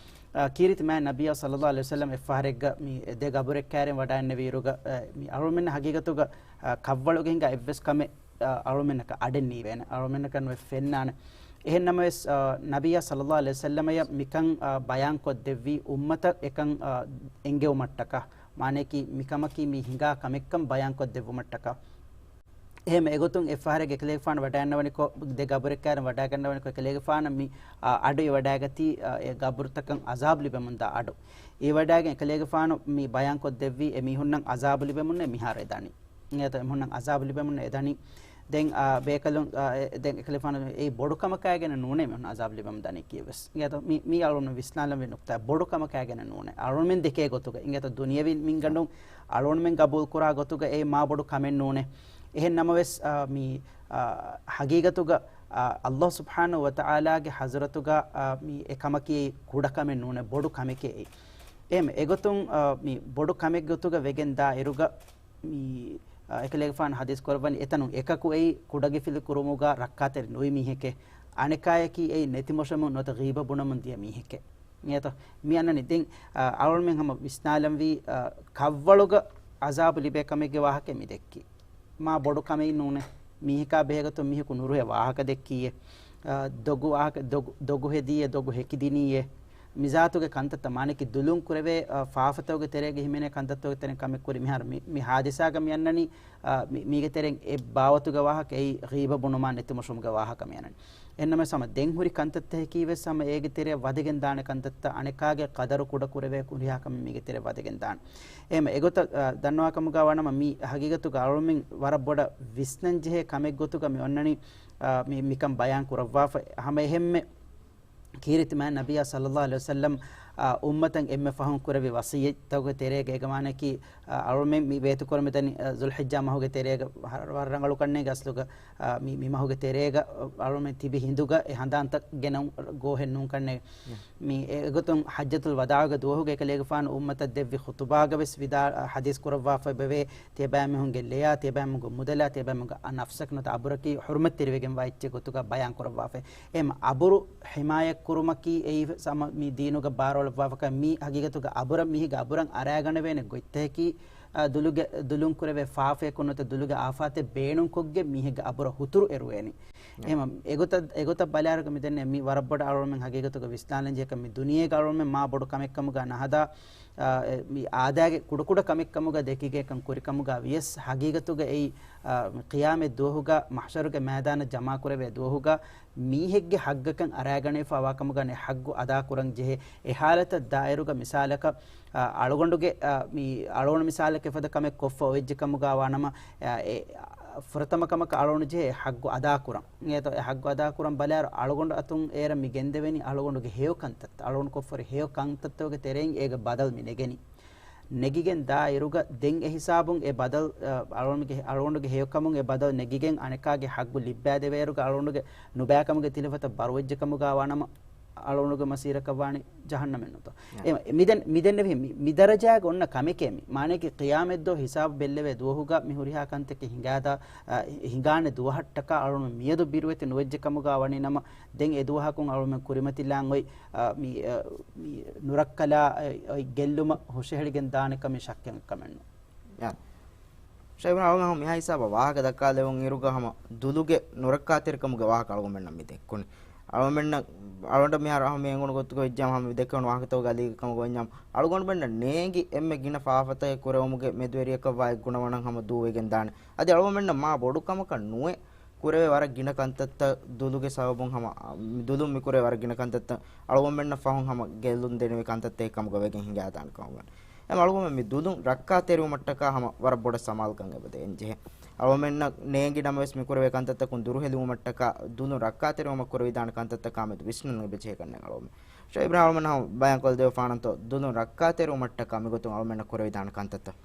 އާ، ކީރިތި މާތް ނަބިއްޔާ ޞައްލައްލާހު ޢަލައިހި ވަސައްލަމް އެއްފަހަރެއްގަ މި ދެ ގަބުރެއް ކައިރިން ވަޑައިގަންނެވި އިރުގަ، އާ، މި އަޅުގަނޑުމެންނަށް ހަގީގަތުގަ، އާ، ކަށްވަޅުގެ ހިނގާ އެއްވެސް ކަމެއް، އާ، އަޅުގަނޑުމެންނަކަށް އަޑެއް ނީވޭނެ. އަޅުގަނޑުމެންނަކަށް ނުވެސް ފެންނާނެ. އެހެން ނަމަވެސް، އާ، ނަބިއްޔާ ޞައްލައްލާހު ޢަލައިހި ވަސައްލަމަޔަށް މިކަން، އާ، ބަޔާންކޮށްދެއްވީ އުއްމަތަށް އެކަން، އާ، އެންގެވުމަށްޓަކާ. މާނަޔަކީ މިކަމަކީ މި ހިނގާ ކަމެއްކަން ބަޔާންކޮށްދެއްވުމަށްޓަކާ. އެހެން އެގޮތުން އެއްފަހަރެއްގަ އެކަލޭގެފާނު ވަޑައިގަންނަވަނިކޮށް، ދެ ގަބުރެއް ކައިރިން ވަޑައިގަންނަވަނިކޮށް، އެކަލޭގެފާނަށް މި، އާ، އަޑު އިވަޑައިގަތީ، އާ، އެ ގަބުރުތަކަށް އަޒާބު ލިބެމުންދާ އަޑު. އިވަޑައިގެން އެކަލޭގެފާނު މި ބަޔާންކޮށްދެއްވީ އެ މީހުންނަށް އަޒާބު ލިބެމުންނޭ މިހާރު އެދަނީ. އިނގޭތޯ؟ އެމީހުންނަށް އަޒާބު ލިބެމުންނޭ އެދަނީ. ދެން، އާ، ބޭކަލުން، އާ، އެ، ދެން އެކަލޭގެފާނު އެއީ ބޮޑު ކަމަކާގެން ނޫނޭ މީހުން އަޒާބު ލިބެމުން ދަނީކީ ވެސް. އިނގޭތޯ؟ މި، މީ އަޅުގަނޑު ވިސްނާލަން ވެ ނުކުތާ ބޮޑު ކަމަކާގެން ނޫނޭ. އަޅުގަނޑުމެން ދެކޭ ގޮތުގަ. އިނގޭތޯ؟ ދުނިޔެވީ މިންގަނޑުން އަޅުގަނޑުމެން ގަބޫލު ކުރާ ގޮތުގަ އެ މާ ބޮޑު ކަމެއް ނޫނޭ. އެހެން ނަމަވެސް، އާ، މި، އާ، ހަގީގަތުގަ، އާ، ﷲ ސުބްޙާނަހޫ ވަތަޢާލާގެ ޙަޟްރަތުގަ، އާ، މި އެ ކަމަކީ ކުޑަ ކަމެއް ނޫނޭ، ބޮޑު ކަމެކޭ އެއީ. އެހެން އެގޮތުން، އާ، މި ބޮޑު ކަމެއް ގޮތުގަ ވެގެން ދާ އިރުގަ، މި، އެކަލޭގެފާނު ޙަދީޘް ކުރައްވަނީ އެތަނުން އެކަކު އެއީ ކުޑަގިފިލި ކުރުމުގަ ރައްކާތެރި ނުވި މީހެކޭ. އަނެކާޔަކީ އެއީ ނެތިމޮށަމުން ނުވަތަ ޣީބަ ބުނަމުން ދިޔަ މީހެކޭ. އިނގޭތޯ؟ މި އަންނަނީ ދެން، އަ، އަޅުމެން ހަމަ ވިސްނާލަންވީ، އަ، ކަށްވަޅުގަ ޢަޒާބު ލިބޭ ކަމެއްގެ ވާހަކައެއް މި ދެއްކީ. މާ ބޮޑު ކަމެއް ނޫނޭ. މީހަކާ ބެހޭގޮތުން މީހަކު ނުރުހޭ ވާހަކަ ދެއްކީއޭ. އަ، ދޮގު ވާހަކަ، ދޮގު، ދޮގު ހެދީއޭ، ދޮގު ހެކިދިނީއޭ. މިޒާތުގެ ކަންތައްތައް މާނައަކީ ދުލުން ކުރެވޭ، އަ، ފާފަތަކުގެ ތެރޭގަ ހިމެނޭ ކަންތައްތަކުގެ ތެރެއިން ކަމެއް ކުރި. މިހާރު މި، މި ޙާދިސާގަ މި އަންނަނީ، އަ، މި، މީގެ ތެރެއިން އެއް ބާވަތުގެ ވާހަކަ އެއީ ޣީބަ ބުނުމާ ނެތިމޮށުމުގެ ވާހަކަ މި އަންނަނީ. އެހެންނަމަވެސް ހަމަ ދެން ހުރި ކަންތައްތަކަކީ ވެސް ހަމަ އޭގެ ތެރެއަށް ވަދެގެން ދާނެ ކަންތައްތައް، އަނެކާގެ ޤަދަރު ކުޑަ ކުރެވޭ ހުރިހާ ކަމެއް މީގެ ތެރެއަށް ވަދެގެން ދާނެ. އެހެން އެގޮތަށް، އަ، ދަންނަވާ ކަމުގަ ވާނަމަ މީ ހަގީގަތުގަ އަޅުމެން ވަރަށް ބޮޑަށް ވިސްނަން ޖެހޭ ކަމެއް ގޮތުގަ މި އޮންނަނީ، އަ، މި، މިކަން ބަޔާން ކުރައްވާފަ. ހަމަ އެހެންމެ ކީރިތި މާތް ނަބިއްޔާ ޞައްލައްލާހު ޢަލައިހި ވަސައްލަމް، އާ، އުއްމަތަށް އެންމެ ފަހުން ކުރެއްވި ވަޞިއްޔަތްތަކުގެ ތެރޭގަ އޭގެ މާނައަކީ، އާ، އަޅުމެން މި ވޭތުކުރަމުންދަނީ، އާ، ޛުލްޙިއްޖާ މަހުގެ ތެރޭގަ ހަ-، ވަރަށް ރަނގަޅު ކަންނޭނގެ އަސްލުގަ، އާ، މި، މި މަހުގެ ތެރޭގަ، އަޅުމެން ތިބި ހިނދުގަ އެ ހަނދާންތައް ގެނައުން ގޯހެއް ނޫން ކަންނޭނގެ. މި އެގޮތުން ޙައްޖަތުލް ވަދާޢުގެ ދުވަހުގަ އެކަލޭގެފާނު އުއްމަތަށް ދެއްވި ޚުޠުބާގަ ވެސް ވިދާ-، އާ، ޙަދީޘް ކުރައްވާފަ އެބަވޭ، ތިޔަބައިމީހުންގެ ލެޔާ، ތިޔަބައިމީހުންގެ މުދަލާ، ތިޔަބައިމީހުންގެ ނަފްސަކީ ނުވަތަ އަބުރަކީ ޙުރުމަތްތެރިވެގެންވާ އެއްޗެއް ގޮތުގަ ބަޔާން ކުރައްވާފައި. އެހެން އަބުރު ޙިމާޔަތްކުރުމަކީ އެއީ ސަމަ މި ދީނުގަ ބާރުއަޅައްވާފަކަ މީ ހަގީގަތުގަ އަބުރަށް މީހެއްގެ އަބުރަށް އަރާގަނެވޭނެ ގޮތްތަކަކީ، އަ، ދުލުގެ، ދުލުން ކުރެވޭ ފާފަޔަކުން ނުވަތަ ދުލުގެ އާފާތެއް ބޭނުންކޮށްގެން މީހެއްގެ އަބުރަށް ހުތުރު އެރުވޭނެ. އެހެން އެގޮތަށް، އެގޮތަށް ބަލާއިރުގަ މިދެންނެވި މި ވަރަށް ބޮޑަށް އަޅުމެން ހަގީގަތުގަ ވިސްނާލަން ޖެހޭ ކަމެއް މި ދުނިޔޭގަ އަޅުމެން މާ ބޮޑު ކަމެއްކަމުގަ ނަހަދާ، އާ، އެ، މި އާދައިގެ ކުޑަކުޑަ ކަމެއްކަމުގަ ދެކިގެން ކަން ކުރިކަމުގަ ވިޔަސް ހަގީގަތުގަ އެއީ، އާ، މި ޤިޔާމަތް ދުވަހުގަ މަޙްޝަރުގެ މައިދާނަށް ޖަމާކުރެވޭ ދުވަހުގަ މީހެއްގެ ޙައްޤަކަށް އަރާގަނެވިފައިވާ ކަމުގަ އެ ޙައްޤު އަދާކުރަން ޖެހޭ. އެ ޙާލަތަށް ދާއިރުގަ މިސާލަކަށް، އާ، އަޅުގަނޑުގެ، އާ، މި އަޅުގަނޑު މިސާލަކަށް އެފަދަ ކަމެއް ކޮށްފަ އޮވެއްޖެ ކަމުގަ ވާނަމަ، އާ، އެ، ފުރަތަމަ ކަމަކަށް އަޅުގަނޑު ޖެހޭ ޙައްޤު އަދާކުރަން. އެ ޙައްޤު އަދާކުރަން ބަލާއިރު އަޅުގަނޑު އަތުން އޭރަށް މި ގެންދެވެނީ އަޅުގަނޑުގެ ހެޔޮ ކަންތައްތައް، އަޅުގަނޑު ކޮށްފަ ހުރި ހެޔޮ ކަންތައްތަކުގެ ތެރެއިން އޭގެ ބަދަލު މި ނެގެނީ. ނެގިގެން ދާއިރުގަ ދެން އެ ހިސާބުން އެ ބަދަލު، އަ، އަޅުގަނޑުގެ، އަޅުގަނޑުގެ ހެޔޮކަމުން އެ ބަދަލު ނެގިގެން އަނެކާގެ ޙައްޤު ލިއްބައިދެވޭއިރުގަ އަޅުގަނޑުގެ ނުބައިކަމުގެ ތިލަފަތަށް ބަރުވެއްޖެ ކަމުގަ ވާނަމަ، އަޅުގަނޑުގެ މަސީރަކަށް ވާނީ ޖަހަންނަމެއްނުތޯ؟ އެ، މިދެން، މިދެންނެވި މި، މި ދަރަޖާގަ އޮންނަ ކަމެކޭ މި. މާނައަކީ ޤިޔާމަތްދުވަހު ހިސާބު ބެއްލެވޭ ދުވަހުގަ މި ހުރިހާ ކަންތަކެއް ހިނގާދާ، އަ، ހިނގާނެ ދުވަހަށްޓަކާ އަޅުގަނޑު މިއަދު ބިރުވެތި ނުވެއްޖެ ކަމުގަ ވަނީ ނަމަ، ދެން އެ ދުވަހަކުން އަޅުމެން ކުރިމަތިލާން އޮތް، އަ، މި، އަ، މި ނުރައްކަލާ، އަ، އަ، ގެއްލުމަށް ހުށަހެޅިގެން ދާނެ ކަމެއް ޝައްކެއް ކަމެއްނު. ޔާ. ޝައިބުން އަޅުގަނޑު މިހާ ހިސާބަށް ވާހަކަ ދައްކާލެވުން އިރުގަ ހަމަ ދުލުގެ ނުރައްކާތެރިކަމުގެ ވާހަކަ އަޅުގަނޑުމެންނަށް މި ދެއްކުނީ. އަޅުގަނޑުމެންނަށް، އަޅުގަނޑަށް މިހާރު ހަމަ އެނގުނު ގޮތުގަ ވެއްޖާމަ ހަމަ މި ދެއްކެވުނު ވާހަކަތަކުގެ އަލީގަ ކަމުގަ ވަންޏާމަ، އަޅުގަނޑުމެންނަށް ނޭނގި އެންމެ ގިނަ ފާފަތަކެއް ކުރެވުމުގެ މެދުވެރިޔަކަށްވާ އެއް ގުނަވަނަށް ހަމަ ދޫވެގެން ދާނެ. އަދި އަޅުގަނޑުމެންނަށް މާ ބޮޑު ކަމަކަށް ނުވެ، ކުރެވޭ ވަރަށް ގިނަ ކަންތައްތައް ދުލުގެ ސަބަބުން ހަމަ، މި ދުލުން މި ކުރެވޭ ވަރަށް ގިނަ ކަންތައްތައް އަޅުގަނޑުމެންނަށް ފަހުން ހަމަ ގެއްލުން ދެނެވި ކަންތައްތަކެއް ކަމުގަ ވެގެން ހިނގާދާނެ ކަމުގަ. އެމަ އަޅުގަނޑުމެން މި ދުލުން ރައްކާތެރިވުމަށްޓަކާ ހަމަ ވަރަށް ބޮޑަށް ސަމާލުކަން އެބަ ދޭން ޖެހޭ. އަޅުގަނޑުމެންނަށް ނޭނގި ނަމަވެސް މި ކުރެވޭ ކަންތައްތަކުން ދުރުހެލިވުމަށްޓަކާ ދުލުން ރައްކާތެރިވުމަށް ކުރެވިދާނެ ކަންތައްތަކާމެދު ވިސްނަން އެބަޖެހޭ ކަންނޭނގެ އަޅުގަނޑުމެން. ޝައިބް އިބްރާހިމް ހަމަ ބަޔާންކޮށްދެވިފާނަންތޯ ދުލުން ރައްކާތެރިވުމަށްޓަކާ މިގޮތުން އަޅުގަނޑުމެންނަށް ކުރެވިދާނެ ކަންތައްތައް.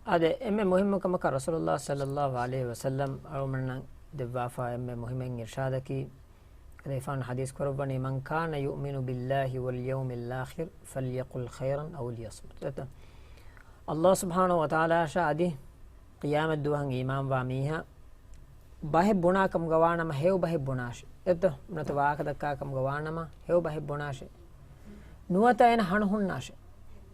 އާދެ، އެންމެ މުހިއްމު ކަމަކަށް ރަސޫލުﷲ ޞައްލައްލާހު ޢަލައިހި ވަސައްލަމް އަޅުގަނޑުމެންނަށް ދެއްވާފަ އެންމެ މުހިއްމު އިރުޝާދަކީ، އެކަލޭގެފާނު ޙަދީޘް ކުރައްވަނީ، "من كان يؤمن بالله واليوم الآخر فليقل خيرا أو ليصمت." ދެއްތޯ؟ ﷲ ސުބްޙާނަހޫ ވަތަޢާލާއަށާ އަދި ޤިޔާމަތް ދުވަހަށް އީމާންވާ މީހާ ބަހެއް ބުނާ ކަމުގަ ވާނަމަ ހެޔޮ ބަހެއް ބުނާށޭ. ދެއްތޯ؟ ނުވަތަ ވާހަކަ ދައްކާ ކަމުގަ ވާނަމަ ހެޔޮ ބަހެއް ބުނާށޭ. ނުވަތަ އޭނަ ހަނު ހުންނާށޭ.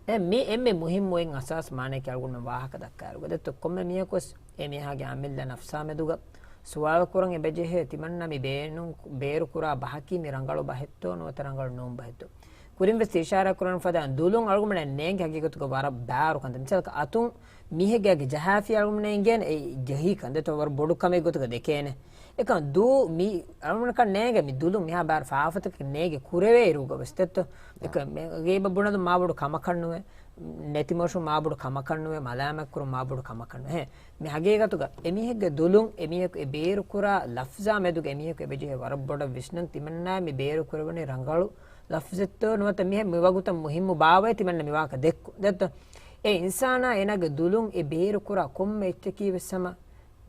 އެ މި އެންމެ މުހިއްމު އެއް އަސާސް މާނައަކީ އަޅުގަނޑުމެން ވާހަކަ ދައްކާއިރުގަ. ދެއްތޯ؟ ކޮންމެ މީހަކުވެސް އެ މީހާގެ އަމިއްލަ ނަފްސާ މެދުގަ ސުވާލު ކުރަން އެބަޖެހޭ، ތިމަންނަ މި ބޭނުން، ބޭރުކުރާ ބަހަކީ މި ރަނގަޅު ބަހެއްތޯ ނުވަތަ ރަނގަޅު ނޫން ބަހެއްތޯ؟ ކުރިން ވެސް އިޝާރާ ކުރަން ފަދަ ދުލުން އަޅުގަނޑަށް ނޭނގި ހަގީގަތުގަ ވަރަށް ބާރު ކަންތައް. މިސާލަކަށް އަތުން މީހެއްގެ އަގެއް ޖަހާފި އަޅުގަނޑަށް އިނގޭނެ އެ ޖެހި ކަން ދެއްތޯ ވަރަށް ބޮޑު ކަމެއް ގޮތުގަ ދެކޭނެ. އެކަން ދޫ މި އަޅުގަނޑަކަށް ނޭނގޭ މި ދުލުން މިހާ ބާރު ފާފަތަކެއް ނޭނގެ ކުރެވޭ އިރުގަ ވެސް ދެއްތޯ. އެކަ މި ޣީބަ ބުނަލުން މާ ބޮޑު ކަމަކަށް ނުވޭ. ނެތިމޮށުން މާބޮޑު ކަމަކަށް ނުވޭ، މަލާމަތްކުރުން މާބޮޑު ކަމަކަށް ނުވޭ. މި ހަގީގަތުގަ އެމީހެއްގެ ދުލުން އެމީހަކު އެ ބޭރުކުރާ ލަފްޒާ މެދުގަ އެމީހަކު އެބަޖެހޭ ވަރަށް ބޮޑަށް ވިސްނަން ތިމަންނާ މި ބޭރުކުރެވުނީ ރަނގަޅު ލަފްޒެއްތޯ ނުވަތަ މިހެން މިވަގުތަށް މުހިއްމު ބާވައޭ ތިމަންނަ މިވާހަކަ ދެއްކު ދެއްތޯ. އެ އިންސާނާ އޭނާގެ ދުލުން އެ ބޭރުކުރާ ކޮންމެ އެއްޗަކީ ވެސް ހަމަ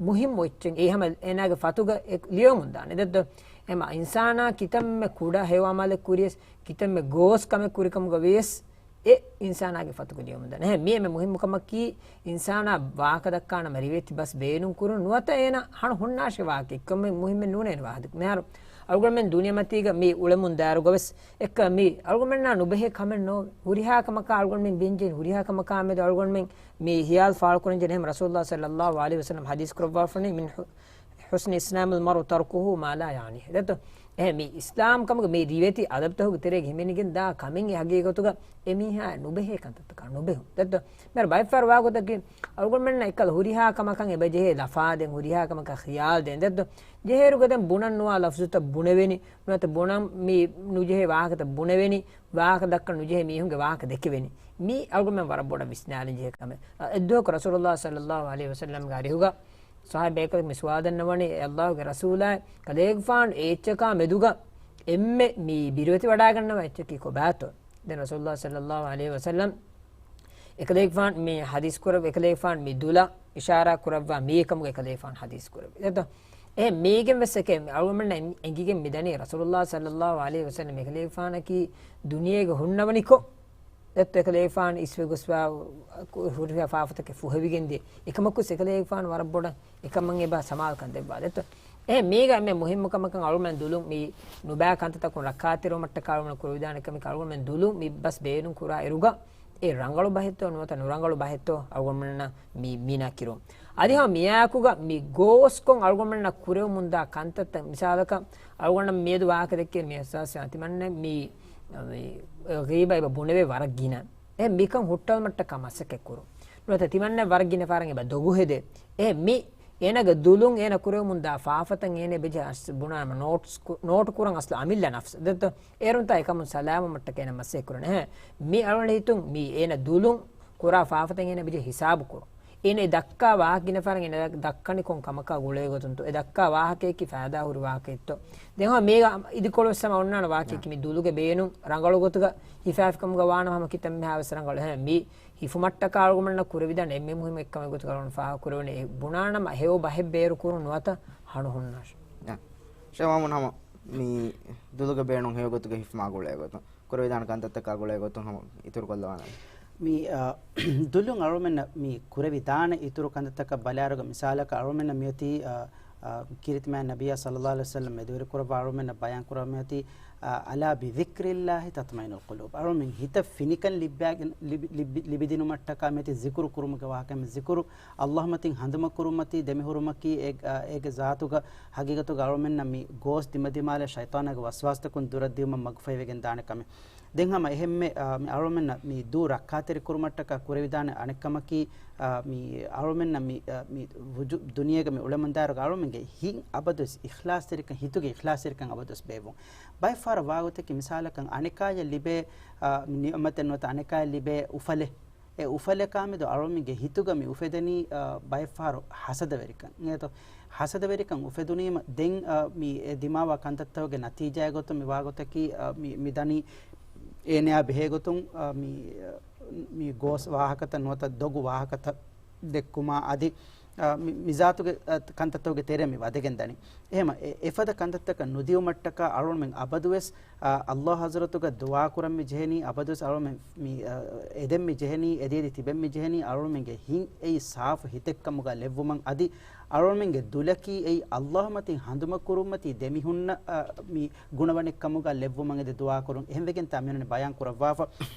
މުހިއްމު އެއްޗެއް އެ ހަމަ އޭނާގެ ފަތުގަ އެ ލިޔުމުން ދާނެ ދެއްތޯ. އެމަ އިންސާނާ ކިތަންމެ ކުޑަ ހެޔޮ އަމަލެއް ކުރިޔަސް ކިތަންމެ ގޯސް ކަމެއް ކުރިކަމުގަ ވިޔަސް އެ އިންސާނާގެ ފަތުގަ ލިޔުމުންދާނެ. އެހެން މި އެންމެ މުހިއްމު ކަމަކީ، އިންސާނާ ވާހަކަ ދައްކާނަމަ ރިވެތި ބަސް ބޭނުން ކުރުން ނުވަތަ އޭނަ ހަނު ހުންނާށޭ ވާހަކަ އެއްކަމެއް މުހިއްމެއް ނޫނޭ އޭނަ ވާހަކަ ދެއްކުން. މިހާރު އަޅުގަނޑުމެން ދުނިޔެމަތީގަ މި އުޅެމުން ދާއިރުގަވެސް އެއްކަ މި އަޅުގަނޑުމެންނާ ނުބެހޭ ކަމެއް ނޯ، ހުރިހާ ކަމަކާ އަޅުގަނޑުމެން ބިންޖެހި ހުރިހާ ކަމަކާ މެދު އަޅުގަނޑުމެން މި ހިޔާލު ފާޅުކުރަންޖެހޭ. އެހެން ރަސޫލުﷲ ޞައްލަﷲ ޢަލައިހި ވަސައްލަމް ޙަދީޘް ކުރައްވާފަނީ، މިން ޙު-، ޙުސްނި އިސްލާމިލް މަރްއި ތަރުކުހު މާ ލާ ޔަޢުނީހި. ދެއްތޯ؟ އެހެން މި އިސްލާމް ކަމުގެ މި ރިވެތި އަދަބުތަކުގެ ތެރޭގަ ހިމެނިގެން ދާ ކަމެއް އެ ހަގީގަތުގަ އެ މީހާ ނުބެހޭ ކަންތައްތަކާ ނުބެހުން. ދެއްތޯ؟ މިހާރު ބައެއްފަހަރު ވާގޮތަކީ، އަޅުގަނޑުމެންނަށް އެއްކަލަ ހުރިހާ ކަމަކަށް އެބަޖެހޭ ލަފާދޭން، ހުރިހާ ކަމަކަށް ޚިޔާލު ދޭން. ދެއްތޯ؟ ޖެހޭއިރުގަ ދެން ބުނަން ނުވާ ލަފްޒުތައް ބުނެވެނީ، ނުވަތަ ބުނަން މި ނުޖެހޭ ވާހަކަތައް ބުނެވެނީ، ވާހަކަ ދައްކަން ނުޖެހޭ މީހުންގެ ވާހަކަ ދެކެވެނީ. މީ އަޅުގަނޑުމެން ވަރަށް ބޮޑަށް ވިސްނާލަން ޖެހޭ ކަމެއް. އަ، އެއްދުވަހަކު ރަސޫލުﷲ ޞައްލަﷲ ޢަލައިހި ވަސައްލަމްގެ އަރިހުގަ ޞަޙާބީ ބޭކަލަކު މި ސުވާލު ދަންނަވަނީ، އޭ ﷲގެ ރަސޫލާ، ކަލޭގެފާނު އެ އެއްޗަކާ މެދުގަ އެންމެ މި ބިރުވެތިވަޑައިގަންނަވާ އެއްޗަކީ ކޮބާތޯ؟ ދެން ރަސޫލުﷲ ޞައްލަﷲ ޢަލައިހި ވަސައްލަމް އެކަލޭގެފާނު މި ޙަދީޘް ކުރައްވި، އެކަލޭގެފާނު މި ދުލަށް އިޝާރާ ކުރައްވާ މި ކަމުގަ އެކަލޭގެފާނު ޙަދީޘް ކުރެއްވި. ދެއްތޯ؟ އެ މީގެން ވެސް އެކޭ އަޅުގަނޑުމެންނަށް އެނގިގެން މިދަނީ ރަސޫލުﷲ ޞައްލަﷲ ޢަލައިހި ވަސައްލަމް އެކަލޭގެފާނަކީ ދުނިޔޭގަ ހުންނަވަނިކޮށް، ދެއްތޯ؟ އެކަލޭގެފާނު އިސްވެ ގޮސްވާ ހުރިހާ ފާފަތަކެއް ފުހެވިގެން ދިޔަ. އެކަމަކުސް އެކަލޭގެފާނު ވަރަށް ބޮޑަށް އެކަމަށް އެބަ ސަމާލުކަން ދެއްވާ. ދެއްތޯ؟ އެހެން މީގަ އެންމެ މުހިއްމު ކަމަކަށް އަޅުގަނޑުމެން ދުލުން މި ނުބައި ކަންތައްތަކުން ރައްކާތެރިވުމަށްޓަކާ އަޅުގަނޑުމެން ކުރެވިދާނެ ކަމެއް އަޅުގަނޑުމެން ދުލުން މި ބަސް ބޭނުން ކުރާ އިރުގަ އެ ރަނގަޅު ބަހެއްތޯ ނުވަތަ ނުރަނގަޅު ބަހެއްތޯ އަޅުގަނޑުމެންނަށް މި، މިނާ ކިރުން. އަދި ހަމަ މިއާއެކުގަ މި ގޯސްކޮށް އަޅުގަނޑުމެންނަށް ކުރެވެމުންދާ ކަންތައްތައް މިސާލަކަށް އަޅުގަނޑަށް މިއަދު ވާހަކަ ދެއްކޭ މި އިޙްސާސް ތިމަންނަ މި، މި ޣީބަ އެބަ ބުނެވޭ ވަރަށް ގިނަ. އެ މިކަން ހުއްޓަވުމަށްޓަކާ މަސައްކަތް ކުރުން. ނުވަތަ ތިމަންނަ ވަރަށް ގިނަ ފަހަރަށް އެބަ ދޮގު ހެދޭ. އެ މި އޭނަގެ ދުލުން އޭނަ ކުރެވެމުންދާ ފާފަތައް އޭނަ އެބަޖެހޭ އަސް ބުނާނަމަ ނޯޓްސް ކު-، ނޯޓު ކުރަން އަސްލު އަމިއްލަ ނަފްސު. ދެއްތޯ؟ އޭރުންތާ އެކަމުން ސަލާމަތް މަށްޓަކައި އޭނަ މަސައްކަތް ކުރަން. އެހެން މި އަޅުގަނޑު ހިތުން މި އޭނަ ދުލުން ކުރާ ފާފަތައް އޭނަ އެބަޖެހޭ ހިސާބު ކުރުން. އޭނަ އެ ދައްކާ ވާހަކަ ގިނަ ފަހަރަށް އޭނަ ދައްކަނީ ކޮން ކަމަކާ ގުޅޭ ގޮތުންތޯ؟ އެ ދައްކާ ވާހަކަޔަކީ ފައިދާ ހުރި ވާހަކައެއްތޯ؟ ދެން ހަމަ މީގަ އިދިކޮޅު ވެސް ހަމަ އޮންނާނެ ވާހަކަޔަކީ މި ދުލުގެ ބޭނުން ރަނގަޅު ގޮތުގަ ހިފާފިކަމުގަ ވާނަމަ ހަމަ ކިތަންމެހާ ވެސް ރަނގަޅު. އެހެން މި ހިފުމަށްޓަކާ އަޅުގަނޑުމެންނަށް ކުރެވިދާނެ އެންމެ މުހިއްމު އެއްކަމެއް ގޮތުގަ އަޅުގަނޑު ފާހަގަ ކުރެވުނީ އެ ބުނާނަމަ ހެޔޮ ބަހެއް ބޭރު ކުރުން ނުވަތަ ހަނު ހުންނާށޭ. ޝޭޚް މައުމޫން ހަމަ މި ދުލުގެ ބޭނުން ހެޔޮ ގޮތުގަ ހިފުމާ ގުޅޭ ގޮތުން، ކުރެވިދާނެ ކަންތައްތަކާ ގުޅޭ ގޮތުން ހަމަ އިތުރު ކޮށްލަވާނަން. މި، އާ، ދުލުން އަޅުމެންނަށް މި ކުރެވިދާނެ އިތުރު ކަންތައްތަކަށް ބަލާއިރުގަ މިސާލަކަށް އަޅުމެންނަށް މިއޮތީ، އާ، އާ، ކީރިތި މާތް ނަބިއްޔާ ޞައްލަﷲ ޢަލައިހި ވަސައްލަމް އެދުވެރި ކުރައްވާ އަޅުމެންނަށް ބަޔާން ކުރައްވާ މިއޮތީ، އާ، ألا بذكر الله تطمئن القلوب. އަޅުމެން ހިތަށް ފިނިކަން ލިބި، ލިބި، ލިބި، ލިބިދިނުމަށްޓަކާ މިއޮތީ ޒިކުރު ކުރުމުގެ ވާހަކަ، މި ޒިކުރު ﷲ މަތިން ހަނދުމަ ކުރުމަތީ ދެމިހުރުމަކީ އެ، އާ، އޭގެ ޒާތުގަ ހަގީގަތުގަ އަޅުމެންނަށް މި ގޯސް ދިމަދިމާލަށް ޝައިޠާނާގެ ވަސްވާސްތަކުން ދުރަށްދިޔުމަށް މަގުފަހިވެގެން ދާނެ ކަމެއް. ދެން ހަމަ އެހެންމެ، އާ، މި އަޅުމެންނަށް މި ދޫ ރައްކާތެރި ކުރުމަށްޓަކާ ކުރެވިދާނެ އަނެއްކަމަކީ، އާ، މި އަޅުމެންނަށް މި، އާ، މި ވުޖޫ-، ދުނިޔޭގަ މި އުޅެމުންދާއިރުގަ އަޅުމެންގެ ހިތް އަބަދުވެސް އިޚްލާޞްތެރިކަން، ހިތުގެ އިޚްލާޞްތެރިކަން އަބަދުވެސް ބޭއްވުން. ބައެއްފަހަރަށް ވާގޮތަކީ މިސާލަކަށް އަނެކާޔަށް ލިބޭ، އާ، ނިޢުމަތެއް ނުވަތަ އަނެކާޔަށް ލިބޭ އުފަލެއް. އެ އުފަލަކާމެދު އަޅުމެންގެ ހިތުގަ މި އުފެދެނީ، އާ، ބައެއްފަހަރު ޙަސަދަވެރިކަން. އިނގޭތޯ؟ ޙަސަދަވެރިކަން އުފެދުނީމަ ދެން، އާ، މި އެ ދިމާވާ ކަންތައްތަކުގެ ނަތީޖާއެއް ގޮތުން މި ވާގޮތަކީ، އާ، މި، މި ދަނީ އޭނަޔާ ބެހޭގޮތުން، އާ، މި، އާ، މި ގޯސް ވާހަކަތައް ނުވަތަ ދޮގު ވާހަކަތައް ދެއްކުމާ އަދި، އާ، މި، މިޒާތުގެ، އާ، ކަންތައްތަކުގެ ތެރެއަށް މި ވަދެގެން ދަނީ. އެހެމަ އެ، އެފަދަ ކަންތައްތަކަށް ނުދިޔުމަށްޓަކާ އަޅުމެން އަބަދުވެސް، އާ، ﷲ ޙަޟްރަތުގަ ދުޢާ ކުރަން މި ޖެހެނީ، އަބަދުވެސް އަޅުމެން މި، އާ، އެދެން މި ޖެހެނީ، އެދިއެދި ތިބެން މި ޖެހެނީ، އަޅުމެންގެ ހިތް އެއީ ސާފު ހިތެއްކަމުގަ ލެއްވުމަށް އަދި އަޅުމެންގެ ދުލަކީ އެއީ ﷲ މަތިން ހަނދުމަ ކުރުމަތީ ދެމިހުންނަ، އާ، މި ގުނަވަނެއްކަމުގަ ލެއްވުމަށް އެދި ދުޢާ ކުރުން. އެހެންވެގެންތާ މިއޮންނަނީ ބަޔާން ކުރައްވާފަ.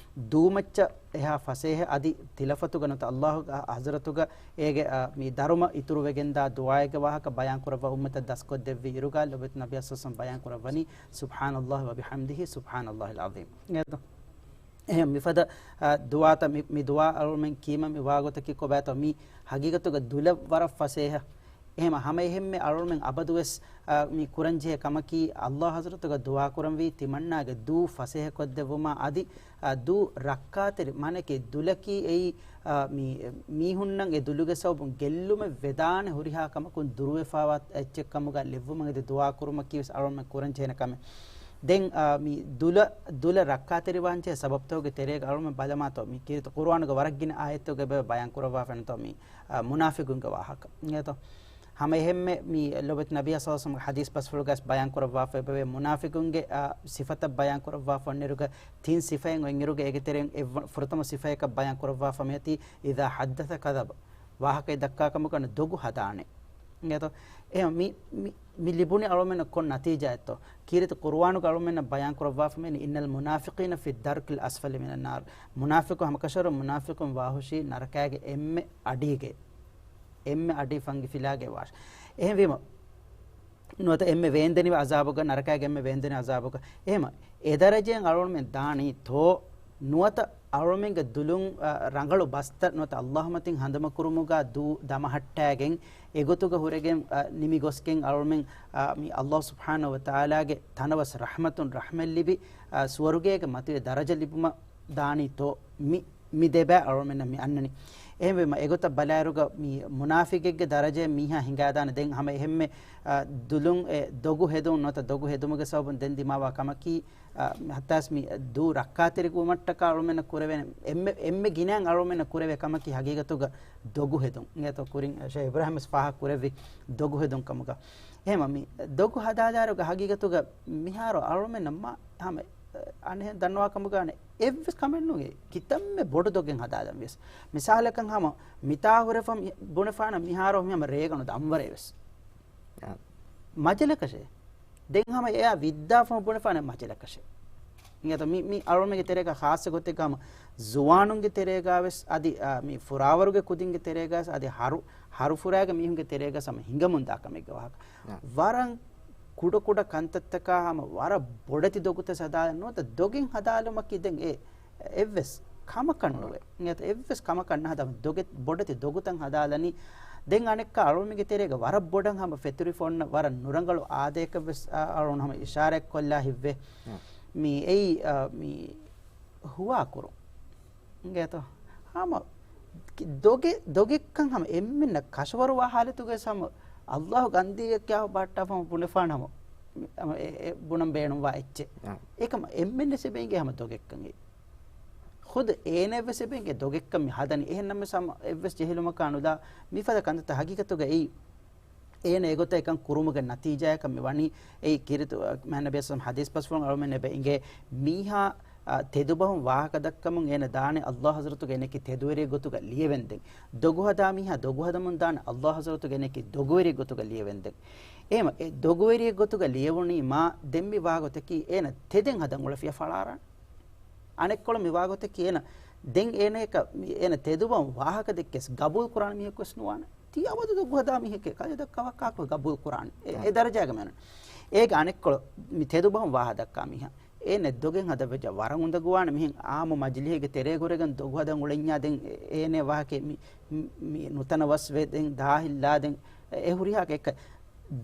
ދޫމައްޗަށް އެހާ ފަސޭހަ އަދި ތިލަފަތުގަ ނުވަތަ ﷲ ގެ ޙަޟްރަތުގަ އޭގެ، އާ، މި ދަރުމަ އިތުރުވެގެންދާ ދުޢާއެއްގެ ވާހަކަ ބަޔާން ކުރައްވާ އުއްމަތަށް ދަސްކޮށްދެއްވި އިރުގަ ލޮބުވެތި ނަބިއްޔާ ޞައްލަﷲ ޢަލައިހި ވަސައްލަމް ބަޔާން ކުރައްވަނީ، سبحان الله وبحمده سبحان الله العظيم. އެހެން މިފަދަ، އާ، ދުޢާތައް މި، މި ދުޢާ އަޅުމެން ކީމަ މި ވާގޮތަކީ ކޮބާތޯ މި ހަގީގަތުގަ ދުލަށް ވަރަށް ފަސޭހަ. އެހެމަ ހަމައެހެންމެ އަޅުމެން އަބަދުވެސް، އާ، މި ކުރަންޖެހޭ ކަމަކީ ﷲ ޙަޟްރަތުގަ ދުޢާ ކުރަންވީ ތިމަންނާގެ ދޫ ފަސޭހަކޮށްދެއްވުމާ އަދި، އާ، ދޫ ރައްކާތެރި މާނައަކީ ދުލަކީ އެއީ، އާ، މި، މީހުންނަށް އެ ދުލުގެ ސަބަބުން ގެއްލުމެއް ވެދާނެ ހުރިހާ ކަމަކުން ދުރުވެފާވާ އެއްޗެއްކަމުގަ ލެއްވުމަށް އެދި ދުޢާ ކުރުމަކީވެސް އަޅުމެން ކުރަންޖެހޭނެ ކަމެއް. ދެން، އާ، މި ދުލަ، ދުލަށް ރައްކާތެރިވާންޖެހޭ ސަބަބުތަކުގެ ތެރޭގަ އަޅުމެން ބަލަމާތޯ މި ކީރިތި ޤުރުއާނުގެ ވަރަށް ގިނަ އާޔަތުގެ ބަޔާން ކުރައްވާފައިންތޯ މި، އާ، މުނާފިޤުންގެ ވާހަކަ. އިނގޭތޯ؟ ހަމަ އެހެންމެ މި ލޮބުވެތި ނަބިއްޔާ ޞައްލަﷲު ޢަލައިހި ވަސައްލަމްގެ ޙަދީޘް ބަސްފުޅުގައި ބަޔާން ކުރައްވާފައި އެބަވޭ، މުނާފިޤުންގެ، އާ، ސިފަތައް ބަޔާން ކުރައްވާފަ އޮންނައިރުގަ ތިން ސިފައެއް އޮތްއިރުގަ އޭގެ ތެރެއިން އެއް ފުރަތަމަ ސިފައަކަށް ބަޔާން ކުރައްވާފަ މިއޮތީ، إذا حدث كذب. ވާހަކައެއް ދައްކާ ކަމުގަ ދޮގު ހަދާނެ. އިނގޭތޯ؟ އެހެން މި، މި، މި ލިބުނީ އަޅުމެންނަށް ކޮން ނަތީޖާއެއްތޯ؟ ކީރިތި ޤުރުއާނުގަ އަޅުމެންނަށް ބަޔާން ކުރައްވާފަ މިއޮތީ، إن المنافقين في الدرك الأسفل من النار. މުނާފިޤު ހަމަކަށަވަރުން މުނާފިޤުން ވާހުށީ ނަރަކާގެ އެންމެ އަޑީގަ. އެންމެ އަޑި ފަންގި ފިލާގައި ވާށި. އެހެންވީމަ، ނުވަތަ އެންމެ ވޭންދެނިވި ޢަޒާބުގަ، ނަރަކާގެ އެންމެ ވޭންދެނިވި ޢަޒާބުގަ. އެހެމަ، އެ ދަރަޖައިން އަޅުމެން ދާނީތޯ؟ ނުވަތަ އަޅުމެންގެ ދުލުން، އަ، ރަނގަޅު ބަސްތައް ނުވަތަ ﷲ މަތިން ހަނދުމަކުރުމުގަ ދޫ ދަމަހައްޓާގެން، އެގޮތުގަ ހުރެގެން، އަ، ނިމިގޮސްގެން އަޅުމެން، އަ، މި ﷲ ސުބްޙާނަހޫ ވަތަޢާލާގެ ތަނަވަސް ރަޙްމަތުން ރަޙްމަތް ލިބި، އަ، ސުވަރުގޭގެ މަތިވެ ދަރަޖަ ލިބުމަށް ދާނީތޯ؟ މި، މި ދެބައި އަޅުމެންނަށް މި އަންނަނީ. އެހެންވީމަ، އެގޮތަށް ބަލާއިރުގަ މި މުނާފިޤެއްގެ ދަރަޖައެއް މީހާ ހިނގާދާނެ. ދެން ހަމަ އެހެންމެ، އަ، ދުލުން އެ ދޮގު ހެދުން ނުވަތަ ދޮގު ހެދުމުގެ ސަބަބުން ދެން ދިމާވާ ކަމަކީ، އަ، ހައްތާސް މި ދޫ ރައްކާތެރި ވުމަށްޓަކާ އަޅުމެންނަށް ކުރެވޭނެ އެންމެ، އެންމެ ގިނައިން އަޅުމެންނަށް ކުރެވޭ ކަމަކީ ހަގީގަތުގަ ދޮގު ހެދުން. އިނގޭތޯ ކުރިން ޝޭޚް އިބްރާހިމް ވެސް ފާހަގަ ކުރެއްވި ދޮގު ހެދުން ކަމުގަ. އެހެމަ މި ދޮގު ހަދާލާއިރުގަ ހަގީގަތުގަ މިހާރު އަޅުމެންނަށް މާ ހަމަ އަނެއް ދަންނަވާ ކަމުގަ އަނެއް އެއްވެސް ކަމެއް ނޫން. ކިތަންމެ ބޮޑު ދޮގެއް ހަދާލަން ވިޔަސް. މިސާލަކަށް ހަމަ މިތާ ހުރެފަ މި ބުނެފާނަ މިހާރު މި ހަމަ ރޭގަނޑު ދަންވަރޭ ވެސް. އާ. މަޖަލަކަށޭ. ދެން ހަމަ އެއާ ވިއްދާފަ ބުނެފާނަ މަޖަލަކަށޭ. އިނގޭތޯ މި، މި އަޅުމެންގެ ތެރޭގަ ޚާއްޞަ ގޮތެއްގަ ހަމަ ޒުވާނުންގެ ތެރޭގަ ވެސް އަދި، އާ، މި ފުރާވަރުގެ ކުދިންގެ ތެރޭގަ ވެސް އަދި ހަރު، ހަރުފުރާގެ މީހުންގެ ތެރޭގަ ވެސް ހަމަ ހިނގަމުންދާ ކަމެއްގެ ވާހަކަ. އާ. ވަރަށް ކުޑަ ކުޑަ ކަންތައްތަކާ ހަމަ ވަރަށް ބޮޑެތި ދޮގުތައް ހަދާލަން ނުވަތަ ދޮގެއް ހަދާލުމަކީ ދެން އެ އެއްވެސް ކަމަކަށް ނުވޭ. އެ އެއްވެސް ކަމަކަށް ނަހަދާ ދޮގެއް ބޮޑެތި ދޮގުތައް ހަދާލަނީ. ދެން އަނެއްކާ އަޅުމެންގެ ތެރޭގަ ވަރަށް ބޮޑަށް ހަމަ ފެތުރިފަ އޮންނަ ވަރަށް ނުރަނގަޅު އާދަޔަކަށް ވެސް އަ، އަޅުން ހަމަ އިޝާރާތް ކޮށްލާ ހިތްވޭ. މި އެއީ، އަ، މި ހުވާކުރުން. އިނގޭތޯ؟ ހަމަ ކި-، ދޮގެ-، ދޮގެއްކަން ހަމަ އެންމެންނަށް ކަށަވަރުވާ ހާލަތުގައި ހަމަ ﷲ ގަންދީގެ ކިޔާ ބަހައްޓާފަ ބުނެފާނަ ހަމަ، ހަމަ އެ، އެ ބުނަން ބޭނުންވާ އެއްޗެއް. އާ. އެކަމަ އެންމެންނަށް އެބަ އިނގޭ ހަމަ ދޮގެއްކަން އެއީ. ޚުދު އޭނައަށްވެސް އެބަ އިނގޭ ދޮގެއްކަން މި ހަދަނީ. އެހެންނަމަވެސް ހަމަ އެއްވެސް ޖެހިލުމަކާ ނުލާ މިފަދަ ކަންތައްތައް ހަގީގަތުގައި އޭނަ އެގޮތަށް އެކަން ކުރުމުގެ ނަތީޖާއަކަށް މި ވަނީ. އެއީ ކީރިތި، މާތް ނަބީ ސައްލަމް ޙަދީޘް ބަސްފުޅުން އަޅުމެން އެބަ އިނގޭ މީހާ، އާ، ތެދުބަހުން ވާހަކަ ދައްކަމުން އޭނަ ދާނެ ﷲ ޙަޟްރަތުގަ އޭނައަކީ ތެދުވެރިއެއް ގޮތުގަ ލިޔެވެންދެން. ދޮގު ހަދާ މީހާ ދޮގު ހަދަމުން ދާނެ ﷲ ޙަޟްރަތުގަ އޭނައަކީ ދޮގުވެރިއެއް ގޮތުގަ ލިޔެވެންދެން. އެހެމަ އެ ދޮގުވެރިއެއް ގޮތުގަ ލިޔެވުނީ މާ ދެން މި ވާގޮތަކީ އޭނަ ތެދެއް ހަދަން އުޅެފިޔާ ފަޅާރާނެ. އަނެއްކޮޅު މި ވާގޮތަކީ އޭނަ ދެން އޭނައަކަށް މި އޭނަ ތެދުބަހުން ވާހަކަ ދެއްކިޔަސް ގަބޫލު ކުރާނެ މީހަކުވެސް ނުވާނެ. ތީ އަބަދު ދޮގު ހަދާ މީހެކޭ ކަލޭ ދައްކާ ވައްކާކޮށް ގަބޫލު ކުރާނެ. އެ، އެ ދަރަޖާގަ މިއޮންނަނީ. އޭގެ އަނެއްކޮޅު މި ތެދުބަހުން ވާހަކަ ދައްކާ މީހާ އޭނަ ދޮގެއް ހަދަން ވެއްޖާ ވަރަށް އުނދަގޫވާނެ. މިހެން އާއްމު މަޖިލީހެއްގެ ތެރޭ ހުރެގެން ދޮގު ހަދަން އުޅެންޏާ ދެން އޭނަ ވާހަކަ މި، މި، މި ނުތަނަވަސްވެ ދެން ދާހިއްލާ ދެން އެ ހުރިހާ އެއްކަ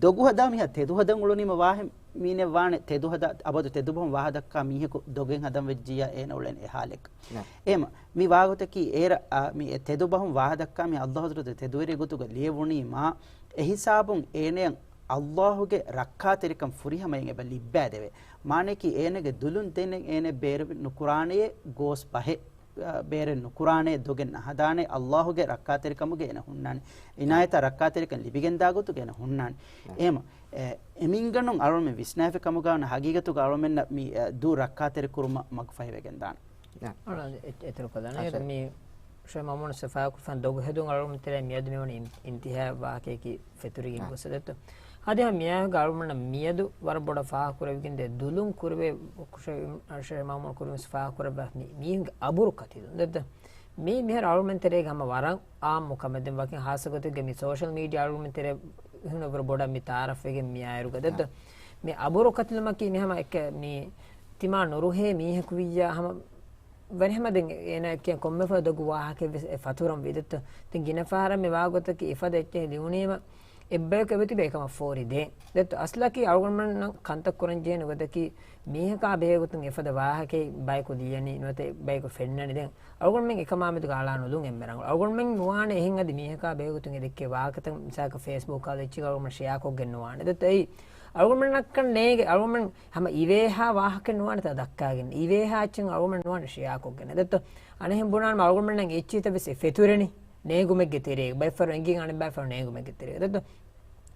ދޮގު ހަދާ މީހާ ތެދު ހަދަން އުޅުނީމަ ވާހެން މީނެއް ވާނެ. ތެދު ހަދާ، އަބަދު ތެދުބަހުން ވާހަ ދައްކާ މީހަކު ދޮގެއް ހަދަން ވެއްޖިއްޔާ އޭނަ އުޅެން އެ ހާލެއް. ނަ. އެހެމަ މި ވާގޮތަކީ އޭރަށް، އާ، މި އެ ތެދުބަހުން ވާހަ ދައްކާ މީހާ ﷲ ޙަޟްރަތު ތެދުވެރި ގޮތުގަ ލިޔެވުނީ މާ އެހިސާބުން އޭނަޔަށް ﷲ ގެ ރައްކާތެރިކަން ފުރިހަމައިން އެބަ ލިއްބާދެވޭ. މާނަޔަކީ އޭނަގެ ދުލުން ދެނެއް އޭނަ ބޭރު ނުކުރާނެޔޭ ގޯސް ބަހެއް. އ، ބޭރެއް ނުކުރާނެ، ދޮގެއް ނަހަދާނެ، ﷲ ގެ ރައްކާތެރިކަމުގެ އޭނަ ހުންނާނެ. އިނާޔަތާ ރައްކާތެރިކަން ލިބިގެންދާ ގޮތުގެ އޭނަ ހުންނާނެ. އެހެމަ، އެ، އެމީހުންގެ އަޅުމެން ވިސްނާފި ކަމުގަ ވަނަ ހަގީގަތުގަ އަޅުމެންނަށް މި، އެ، ދޫ ރައްކާތެރި ކުރުމަށް މަގުފަހިވެގެން ދާނެ. އަޅާ، އެ، އެތެރެކޮށްލާނެ. އަށެ. މި ޝޭޚް މައުމޫނު ސިފައި ކުރިފަން ދޮގު ހެދުން އަޅުމެން ތެރޭ މިއަދު މިވަނީ އިން، އިންތިހާ ވާހަކަޔަކީ ފެތުރިގެން ގޮސް ދެއްތޯ. އަދި ހަމަ މިއާއެކު އަޅުމެންނަށް މިއަދު ވަރަށް ބޮޑަށް ފާހަގަކުރެވިގެންދޭ ދުލުން ކުރެވޭ ޝޭޚް މައުމޫނު ކުރިމަސް ފާހަގަކުރެއްވާ މި، މީހުންގެ އަބުރު ކަތިލުން ދެއްތޯ. މީ މިހާރު އަޅުމެން ތެރޭގެ ހަމަ ވަރަށް އާއްމު ކަމެއް. ދެން ވަކިން ހާއްސަ ގޮތެއްގެ މި ސޯޝަލް މީޑިއާ އަޅުމެން ތެރޭ ހުންނަ ވަރަށް ބޮޑަށް މި ތައާރަފްވެގެން މިއާއިރުގަ ދެއްތޯ. މި އަބުރު ކަތިލުމަކީ މި ހަމަ އެކަ މި ތިމާ ނުރުހޭ މީހަކު ވިއްޔާ ހަމަ ވަރިހަމަ ދެން އޭނާ ކިޔަން ކޮންމެ ފަދަ ދޮގު ވާހަކައެއް ވެސް އެ ފަތުރަން ވީ ދެއްތޯ. ދެން ގިނަ ފަހަރަށް މި ވާގޮތަކީ އެފަދަ އެއްޗެހި ލިޔުނީމަ އެއްބަޔަކު އެބަތިބޭ އެކަމަށް ފޯރި ދޭ. ދެއްތޯ އަސްލަކީ އަޅުގަނޑުމެންނަށް ކަންތައް ކުރަން ޖެހޭނެ ގޮތަކީ މީހަކާ ބެހޭގޮތުން އެފަދަ ވާހަކައެއް ބަޔަކު ލިޔަނީ ނުވަތަ ބަޔަކު ފެންނަނީ. ދެން އަޅުގަނޑުމެން އެކަމާމެދުގަ އަޅާ ނުލުން އެންމެ ރަނގަޅު. އަޅުގަނޑުމެން ނުވާނެ އެހެން އަދި މީހަކާ ބެހޭގޮތުން އެ ދެއްކޭ ވާހަކަތައް މިސާލަކަށް ފޭސްބުކާ އެއްޗެއް އަޅުގަނޑުމެން ޝެއާކޮށްގެން ނުވާނެ. ދެއްތޯ އެއީ އަޅުގަނޑުމެންނަށްކަން ނޭނގެ އަޅުގަނޑުމެން ހަމަ އިވޭހާ ވާހަކަ ނުވާނެ ތާ ދައްކާގެން. އިވޭހާ އެއްޗެއް އަޅުގަނޑުމެން ނުވާނެ ޝެއާކޮށްގެން. ދެއްތޯ އަނެއްހެން ބުނާނަމަ އަޅުގަނޑުމެންނަށް އެއްޗިތައް ވެސް އެ ފެތުރެނީ ނޭނގުމެއްގެ ތެރޭގަ. ބައެއް ފަހަރު އެނގި އަނެއް ބައެއް ފަހަރު ނޭނގުމެއްގެ ތެރޭގަ. ދެއްތޯ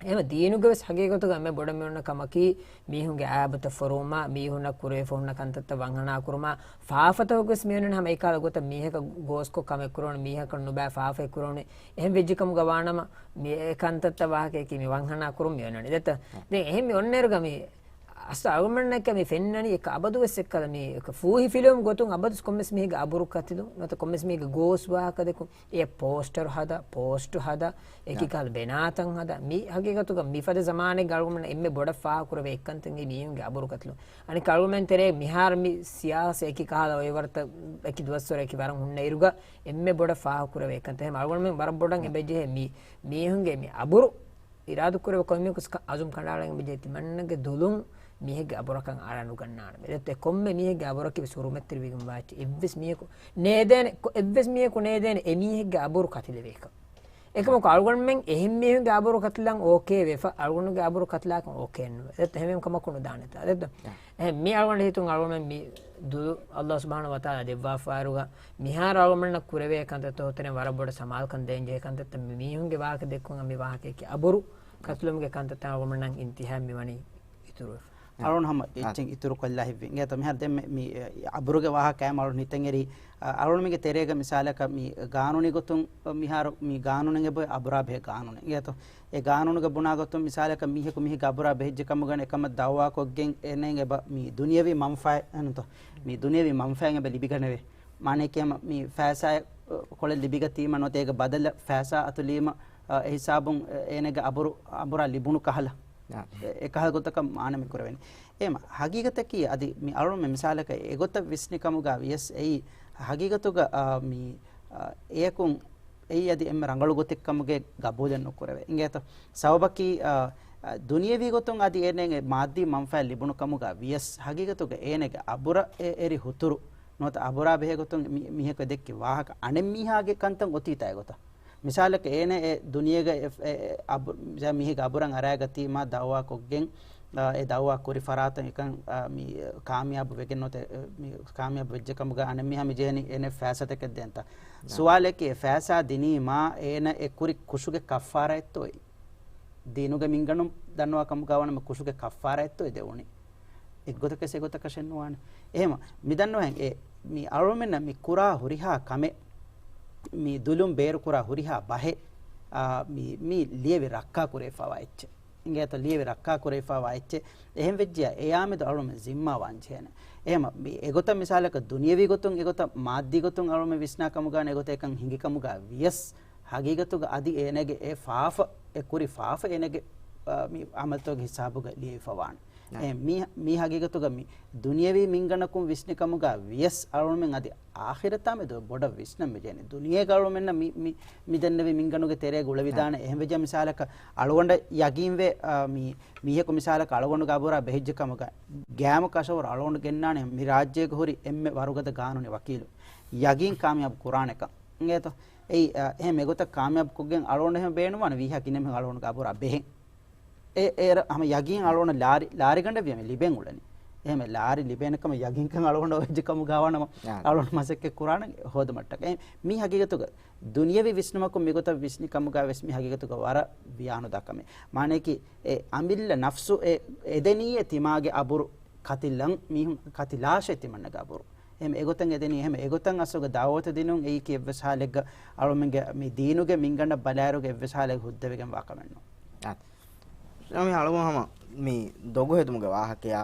އެހެން ދީނުގެ ވެސް ހަގީގަތުގަ އެންމެ ބޮޑަށް މިއޮންނަ ކަމަކީ، މީހުންގެ އާބުތައް ފޮރުވުމާ، މީހުންނަށް ކުރެވިފަ ހުންނަ ކަންތައްތައް ވަންހަނާ ކުރުމާ، ފާފަތަކުގެ ވެސް މިއޮންނަން ހަމަ އެކާލަ ގޮތަށް މީހަކަށް ގޯސްކޮށް ކަމެއް ކުރެވުނު، މީހަކަށް ނުބައި ފާފައެއް ކުރެވުނު، އެހެން ވެއްޖެ ކަމުގަ ވާނަމަ، މި އެ ކަންތައްތައް ވާހަކައަކީ މި ވަންހަނާ ކުރުން މި އޮންނަނީ. ދެއްތަ؟ ދެން އެހެން މި އޮންނައިރުގަ މި އަސްލު އަޅުގަނޑަކަށް މި ފެންނަނީ އެކަ އަބަދުވެސް އެއްކަލަ މި އެކަ ފޫހި ފިލުވުމުގެ ގޮތުން އަބަދުވެސް ކޮންމެސް މީހެއްގެ އަބުރު ކަތިލުން ނުވަތަ ކޮންމެސް މީހެއްގެ ގޯސް ވާހަކަ ދެކުން އެ ޕޯސްޓަރު ހަދާ، ޕޯސްޓު ހަދާ، އެކި ކަހަލަ ބެނާތައް ހަދާ، މި ހަގީގަތުގަ މިފަދަ ޒަމާނެއްގަ އަޅުގަނޑުމެން އެންމެ ބޮޑަށް ފާހަގަކުރެވޭ އެއްކަންތަކީ މީހުންގެ އަބުރު ކަތިލުން. އަނެއްކާ އަޅުގަނޑުމެން ތެރޭ މިހާރު މި ސިޔާސަ އެކި ކަހަލަ އޮއެވަރުތައް އެކި ދުވަސްވަރު އެކި ވަރަށް ހުންނަ އިރުގަ އެންމެ ބޮޑަށް ފާހަގަކުރެވޭ އެއްކަންތައް. އެހެން އަޅުގަނޑުމެން ވަރަށް ބޮޑަށް އެބަޖެހޭ މި މީހުންގެ މި އަބުރު އިރާދަކުރެވޭ ކޮންމެއަކު އަޒުމް ކަނޑައަޅަން އެބަޖެހޭ ތިމަންނަގެ ދުލުން މީހެއްގެ އަބުރަކަށް އަޅާ ނުގަންނާނަމޭ. ދެއްތަ ކޮންމެ މީހެއްގެ އަބުރަކީ ވެސް ހުރުމަތްތެރިވެގެން ވާ އެއްޗެއް. އެއްވެސް މީހަކު ނޭދޭނެ، ކޮ-، އެއްވެސް މީހަކު ނޭދޭނެ އެ މީހެއްގެ އަބުރު ކަތިލެވޭކަށް. އެކަމަކު އަޅުގަނޑުމެން އެހެން މީހުންގެ އަބުރު ކަތިލަން އޯކޭ ވެފަ، އަޅުގަނޑުގެ އަބުރު ކަތިލާކަން އޯކޭ ނުވޭ. ދެއްތަ އެހެން ކަމަކު ނުދާނެތާ. ދެއްތަ އެހެން މީ އަޅުގަނޑު ހިތުން އަޅުގަނޑުމެން މި ދުލު އައްލާހު ސުބްޙާނަހޫ ވަތަޢާލާ ދެއްވާފާއިރުގަ މިހާރު އަޅުގަނޑަށް ކުރެވޭ ކަންތައްތައް ހޮތެރެން ވަރަށް ބޮޑަށް ސަމާލުކަން ދޭންޖެހޭ ކަންތައްތައް މި މީހުންގެ ވާހަކަ ދެއްކުން މި ވާހަކައަކީ އަބުރު ކަތިލުމުގެ ކަންތައްތައް އަޅުގަނޑަށް އިންތިހާ މިވަނީ އިތުރުވެފަ. އަޅުން ހަމަ އެއްޗެއް އިތުރުކޮށްލާ ހިތްވި. އިނގޭތޯ މިހާރު ދެން މި، މި އަބުރުގެ ވާހަކައި އަޅުން ހިތަށް އެރީ، އަ، އަޅުންމެންގެ ތެރޭގަ މިސާލަކަށް މި ގާނޫނީ ގޮތުން މިހާރު މި ގާނޫނެއް އެބައޮތް އަބުރާ ބެހޭ ގާނޫނެއް. އިނގޭތޯ އެ ގާނޫނުގެ ބުނާ ގޮތުން މިސާލަކަށް މީހަކު މީހެއްގެ އަބުރާ ބެހިއްޖެ ކަމުގަ އެކަމަށް ދައުވާކޮށްގެން އޭނައަށް އެބަ މި ދުނިޔަވީ މަންފާއެއް ނުތޯ. މި ދުނިޔަވީ މަންފާއެއް އެބަ ލިބިގަނެވޭ. މާނައަކީ ހަމަ މި ފައިސާއެއް ކޮޅެއް ލިބިގަތީމަ ނުވަތަ އޭގެ ބަދަލަށް ފައިސާ އަތުލީމަ، އަ، އެ ހިސާބުން އޭނަގެ އަބުރު، އަބުރާ ލިބުނު ކަހަލަ. އެ، އެ ކަހަލަ ގޮތަކަށް މާނަ މި ކުރެވެނީ. އެހެން ހަގީގަތަކީ އަދި މި އަޅުން މި މިސާލަކަށް އެގޮތަށް ވިސްނި ކަމުގަ ވިޔަސް އެއީ ހަގީގަތުގަ، އާ، މި، އާ، އެޔަކުން އެއީ އަދި އެންމެ ރަނގަޅު ގޮތެއް ކަމުގެ ގަބޫލެއް ނުކުރެވޭ. އިނގޭތޯ ސަބަބަކީ، އާ، އާ، ދުނިޔަވީ ގޮތުން އަދި އޭނައަށް މާއްދީ މަންފާއެއް ލިބުނު ކަމުގަ ވިޔަސް ހަގީގަތުގަ އޭނަގެ އަބުރަށް އެ އެރި ހުތުރު ނުވަތަ އަބުރާ ބެހޭ ގޮތުން މި، މީހަކު ދެއްކި ވާހަކަ އަނެއް މީހާގެ ކަންތައް އޮތީތާ އެގޮތަށް. މިސާލަކަށް އޭނަ އެ ދުނިޔޭގަ އެ، އެ، އެ، އަބު-، މިސާ މީހެއްގެ އަބުރަށް އަރާގަތީމާ ދައުވާ ކޮށްގެން، އާ، އެ ދައުވާ ކުރި ފަރާތަށް އެކަން، އާ، މި ކާމިޔާބު ވެގެން ނުވަތަ، އެ، މި ކާމިޔާބު ވެއްޖެ ކަމުގަ އަނެއް މީހާ މި ޖެހެނީ އޭނަ ފައިސާތަކެއް ދޭންތަ؟ ސުވާލަކީ އެ ފައިސާ ދިނީމާ އޭނަ އެ ކުރި ކުށުގެ ކައްފާރާތްތޯއޭ؟ ދީނުގެ މިންގަނޑުން ދަންނަވާ ކަމުގަ ވާނަމަ ކުށުގެ ކައްފާރާތްތޯ އެ ދެވުނީ؟ އެއްގޮތަކަށް އެގޮތަކަށެއް ނުވާނެ. އެހެމަ މި ދަންނަވަހެން އެ މި އަޅުމެންނަށް މި ކުރާ ހުރިހާ ކަމެއް މި ދުލުން ބޭރުކުރާ ހުރިހާ ބަހެއް، އާ، މި، މި ލިޔެވި ރައްކާ ކުރެވިފައިވާ އެއްޗެއް. އިނގޭތަ ލިޔެވި ރައްކާ ކުރެވިފައިވާ އެއްޗެއް. އެހެން ވެއްޖިޔާ އެޔާމެދު އަޅުމެން ޒިންމާވާން ޖެހޭނެ. އެހެމަ މި އެގޮތަށް މިސާލަކަށް ދުނިޔަވީ ގޮތުން އެގޮތަށް މާއްދީ ގޮތުން އަޅުމެން ވިސްނާ ކަމުގާ އެގޮތަށް އެކަން ހިނގި ކަމުގާ ވިޔަސް ހަގީގަތުގަ އަދި އޭނަގެ އެ ފާފަ، އެ ކުރި ފާފަ އޭނަގެ، އާ، މި އަމަލްތަކުގެ ހިސާބުގަ ލިޔެވިފަވާނެ. އެ މީ، މީ ހަގީގަތުގަ މި ދުނިޔަވީ މިންގަނޑަކުން ވިސްނި ކަމުގަ ވިޔަސް އަޅުމެން އަދި އާޚިރަތާމެދު ބޮޑަށް ވިސްނަން މިޖެހެނީ. ދުނިޔޭގަ އަޅުމެންނަށް މި، މި، މި ދެންނެވި މިންގަނޑުގެ ތެރޭގަ އުޅެވިދާނެ. އެހެންވެއްޖެ މިސާލަކަށް އަޅުގަނޑަށް ޔަގީންވޭ، އާ، މި، މީހަކު މިސާލަކަށް އަޅުގަނޑުގެ އަބުރާ ބެހިއްޖެ ކަމުގަ ގައިމު ކަށަވަރު އަޅުގަނޑު ގެންނާނެ މި ރާއްޖޭގަ ހުރި އެންމެ ވަރުގަދަ ގާނޫނީ ވަކީލު. ޔަގީން ކާމިޔާބު ކުރާނެކަން. އިނގޭތޯ؟ އެއީ، އާ، އެހެން އެގޮތަށް ކާމިޔާބު ކޮށްގެން އަޅުގަނޑު އެހެން ބޭނުންވާނެ ވީހާ ގިނަ މީހުން އަޅުގަނޑުގެ އަބުރާ ބެހެން. އެ، އޭރަށް ހަމަ ޔަގީން އަޅުގަނޑަށް ލާރި، ލާރިގަނޑެއް ވިޔަމި ލިބެން އުޅެނީ. އެހެން ލާރި ލިބޭނެ ކަމަށް ޔަގީންކަން އަޅުގަނޑަށް އޮވެއްޖެ ކަމުގަ ވާނަމަ، އަޅުގަނޑު މަސައްކަތް ކުރާނެ ހޯދުމަށްޓަކައި. މީ ހަގީގަތުގަ ދުނިޔަވީ ވިސްނުމަކުން މިގޮތަށް ވިސްނި ކަމުގަ ވެސް މީ ހަގީގަތުގަ ވަރަށް ވިޔާނުދާ ކަމެއް. މާނަޔަކީ އެ އަމިއްލަ ނަފްސު އެ އެދެނީ އެ ތިމާގެ އަބުރު ކަތިލަން، މީހުން ކަތިލާށޭ ތިމަންނަގެ އަބުރު. އެހެމަ އެގޮތަށް އެދެނީ، އެހެމަ އެގޮތަށް އަސްލުގަ ދައުވަތު ދިނުން އެއީކީ އެއްވެސް ހާލެއްގަ އަޅުމެންގެ މި ދީނުގެ މިންގަނޑަށް ބަލާއިރުގަ އެއްވެސް ހާލެއް ހުއްދަވެގެން ވާ ކަމެއް ނޫން. އާ. މި އަޅުގަނޑު ހަމަ މި ދޮގު ހެދުމުގެ ވާހަކަޔާ،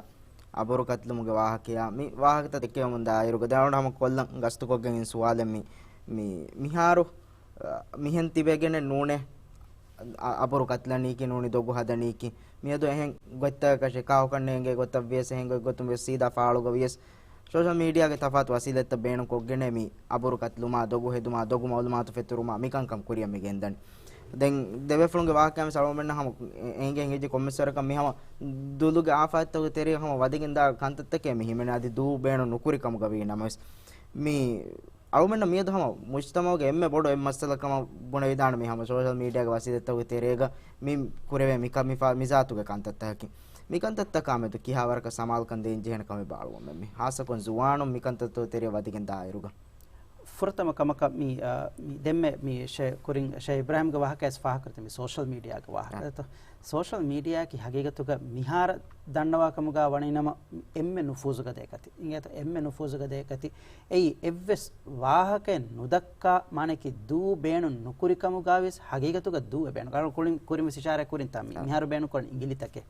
އަބުރު ކަތިލުމުގެ ވާހަކަޔާ، މި ވާހަކަތައް ދެއްކެވެމުން ދާއިރުގަ ދެން އަޅުގަނޑު ހަމަ ކޮށްލަން ގަސްތުކޮށްގެން އިން ސުވާލެއް މި، މި، މިހާރު، އަ، މިހެން ތިބެގެނެއް ނޫނޭ. އަ-، އަބުރު ކަތިލަނީކީ ނޫނީ ދޮގު ހަދަނީކީ. މިއަދު އެހެން ގޮތްތަކަކަށް ކާކުކަން ނޭނގޭ ގޮތަށް ވިޔަސް އެހެން ގޮތްގޮތުން ވެސް ސީދާ ފާޅުގަ ވިޔަސް ސޯޝަލް މީޑިއާގެ ތަފާތު ވަސީލަތްތައް ބޭނުން ކޮށްގެނޭ މި އަބުރު ކަތިލުމާ، ދޮގު ހެދުމާ، ދޮގު މައުލޫމާތު ފެތުރުމާ މިކަންކަން ކުރިއަށް މި ގެންދަނީ. ދެން ދެބޭފުޅުންގެ ވާހަކައިން ވެސް އަޅުގަނޑުމެންނަށް ހަމަ އެނގޭ އެނގިއްޖެ ކޮންމެސް ވަރަކަށް މި ހަމަ ދުލުގެ އާފާތްތަކުގެ ތެރެއަށް ހަމަ ވަދެގެންދާ ކަންތައްތަކޭ މި ހިމެނޭ. އަދި ދޫ ބޭނުން ނުކުރި ކަމުގަ ވީ ނަމަވެސް މި އަޅުމެންނަށް މިއަދު ހަމަ މުޖްތަމަޢުގެ އެންމެ ބޮޑު އެއް މައްސަލަ ކަމަށް ބުނެވިދާނެ މި ހަމަ ސޯޝަލް މީޑިއާގެ ވަސީލަތްތަކުގެ ތެރޭގަ މި ކުރެވޭ މި ކަ-، މި ފާ-، މިޒާތުގެ ކަންތައްތަކަކީ. މި ކަންތައްތަކާ މެދު ކިހާ ވަރަކަށް ސަމާލުކަން ދޭން ޖެހޭނެ ކަމެއްބާ އަޅުގަނޑުމެން މި ހާއްސަކޮށް ޒުވާނުން މި ކަންތައްތަކުގެ ތެރެއަށް ވަދެގެން ދާއިރުގަ؟ ފުރަތަމަ ކަމަކަށް މި، އާ، މި ދެންމެ މި ޝޭ ކުރިން، ޝޭ އިބްރާހިމްގެ ވާހަކައިސް ފާހަގަކުރެއްވި މި ސޯޝަލް މީޑިއާގެ ވާހަކަ. އާ. ސޯޝަލް މީޑިއާއަކީ ހަގީގަތުގަ މިހާރަށް ދަންނަވާ ކަމުގަ ވަނީ ނަމަ އެންމެ ނުފޫޒުގަދަ އެކަތި. އިނގޭތޯ؟ އެންމެ ނުފޫޒުގަދަ އެކަތި. އެއީ އެއްވެސް ވާހަކައެއް ނުދައްކާ، މާނައަކީ ދޫ ބޭނުން ނުކުރި ކަމުގަވެސް ހަގީގަތުގަ ދޫއެއް ބޭނުން. ކުރިން، ކުރިން ވެސް އިޝާރާތް ކުރިންތާ މި، އާ. މިހާރު ބޭނުން ކުރަން އިނގިލިތަކެއް.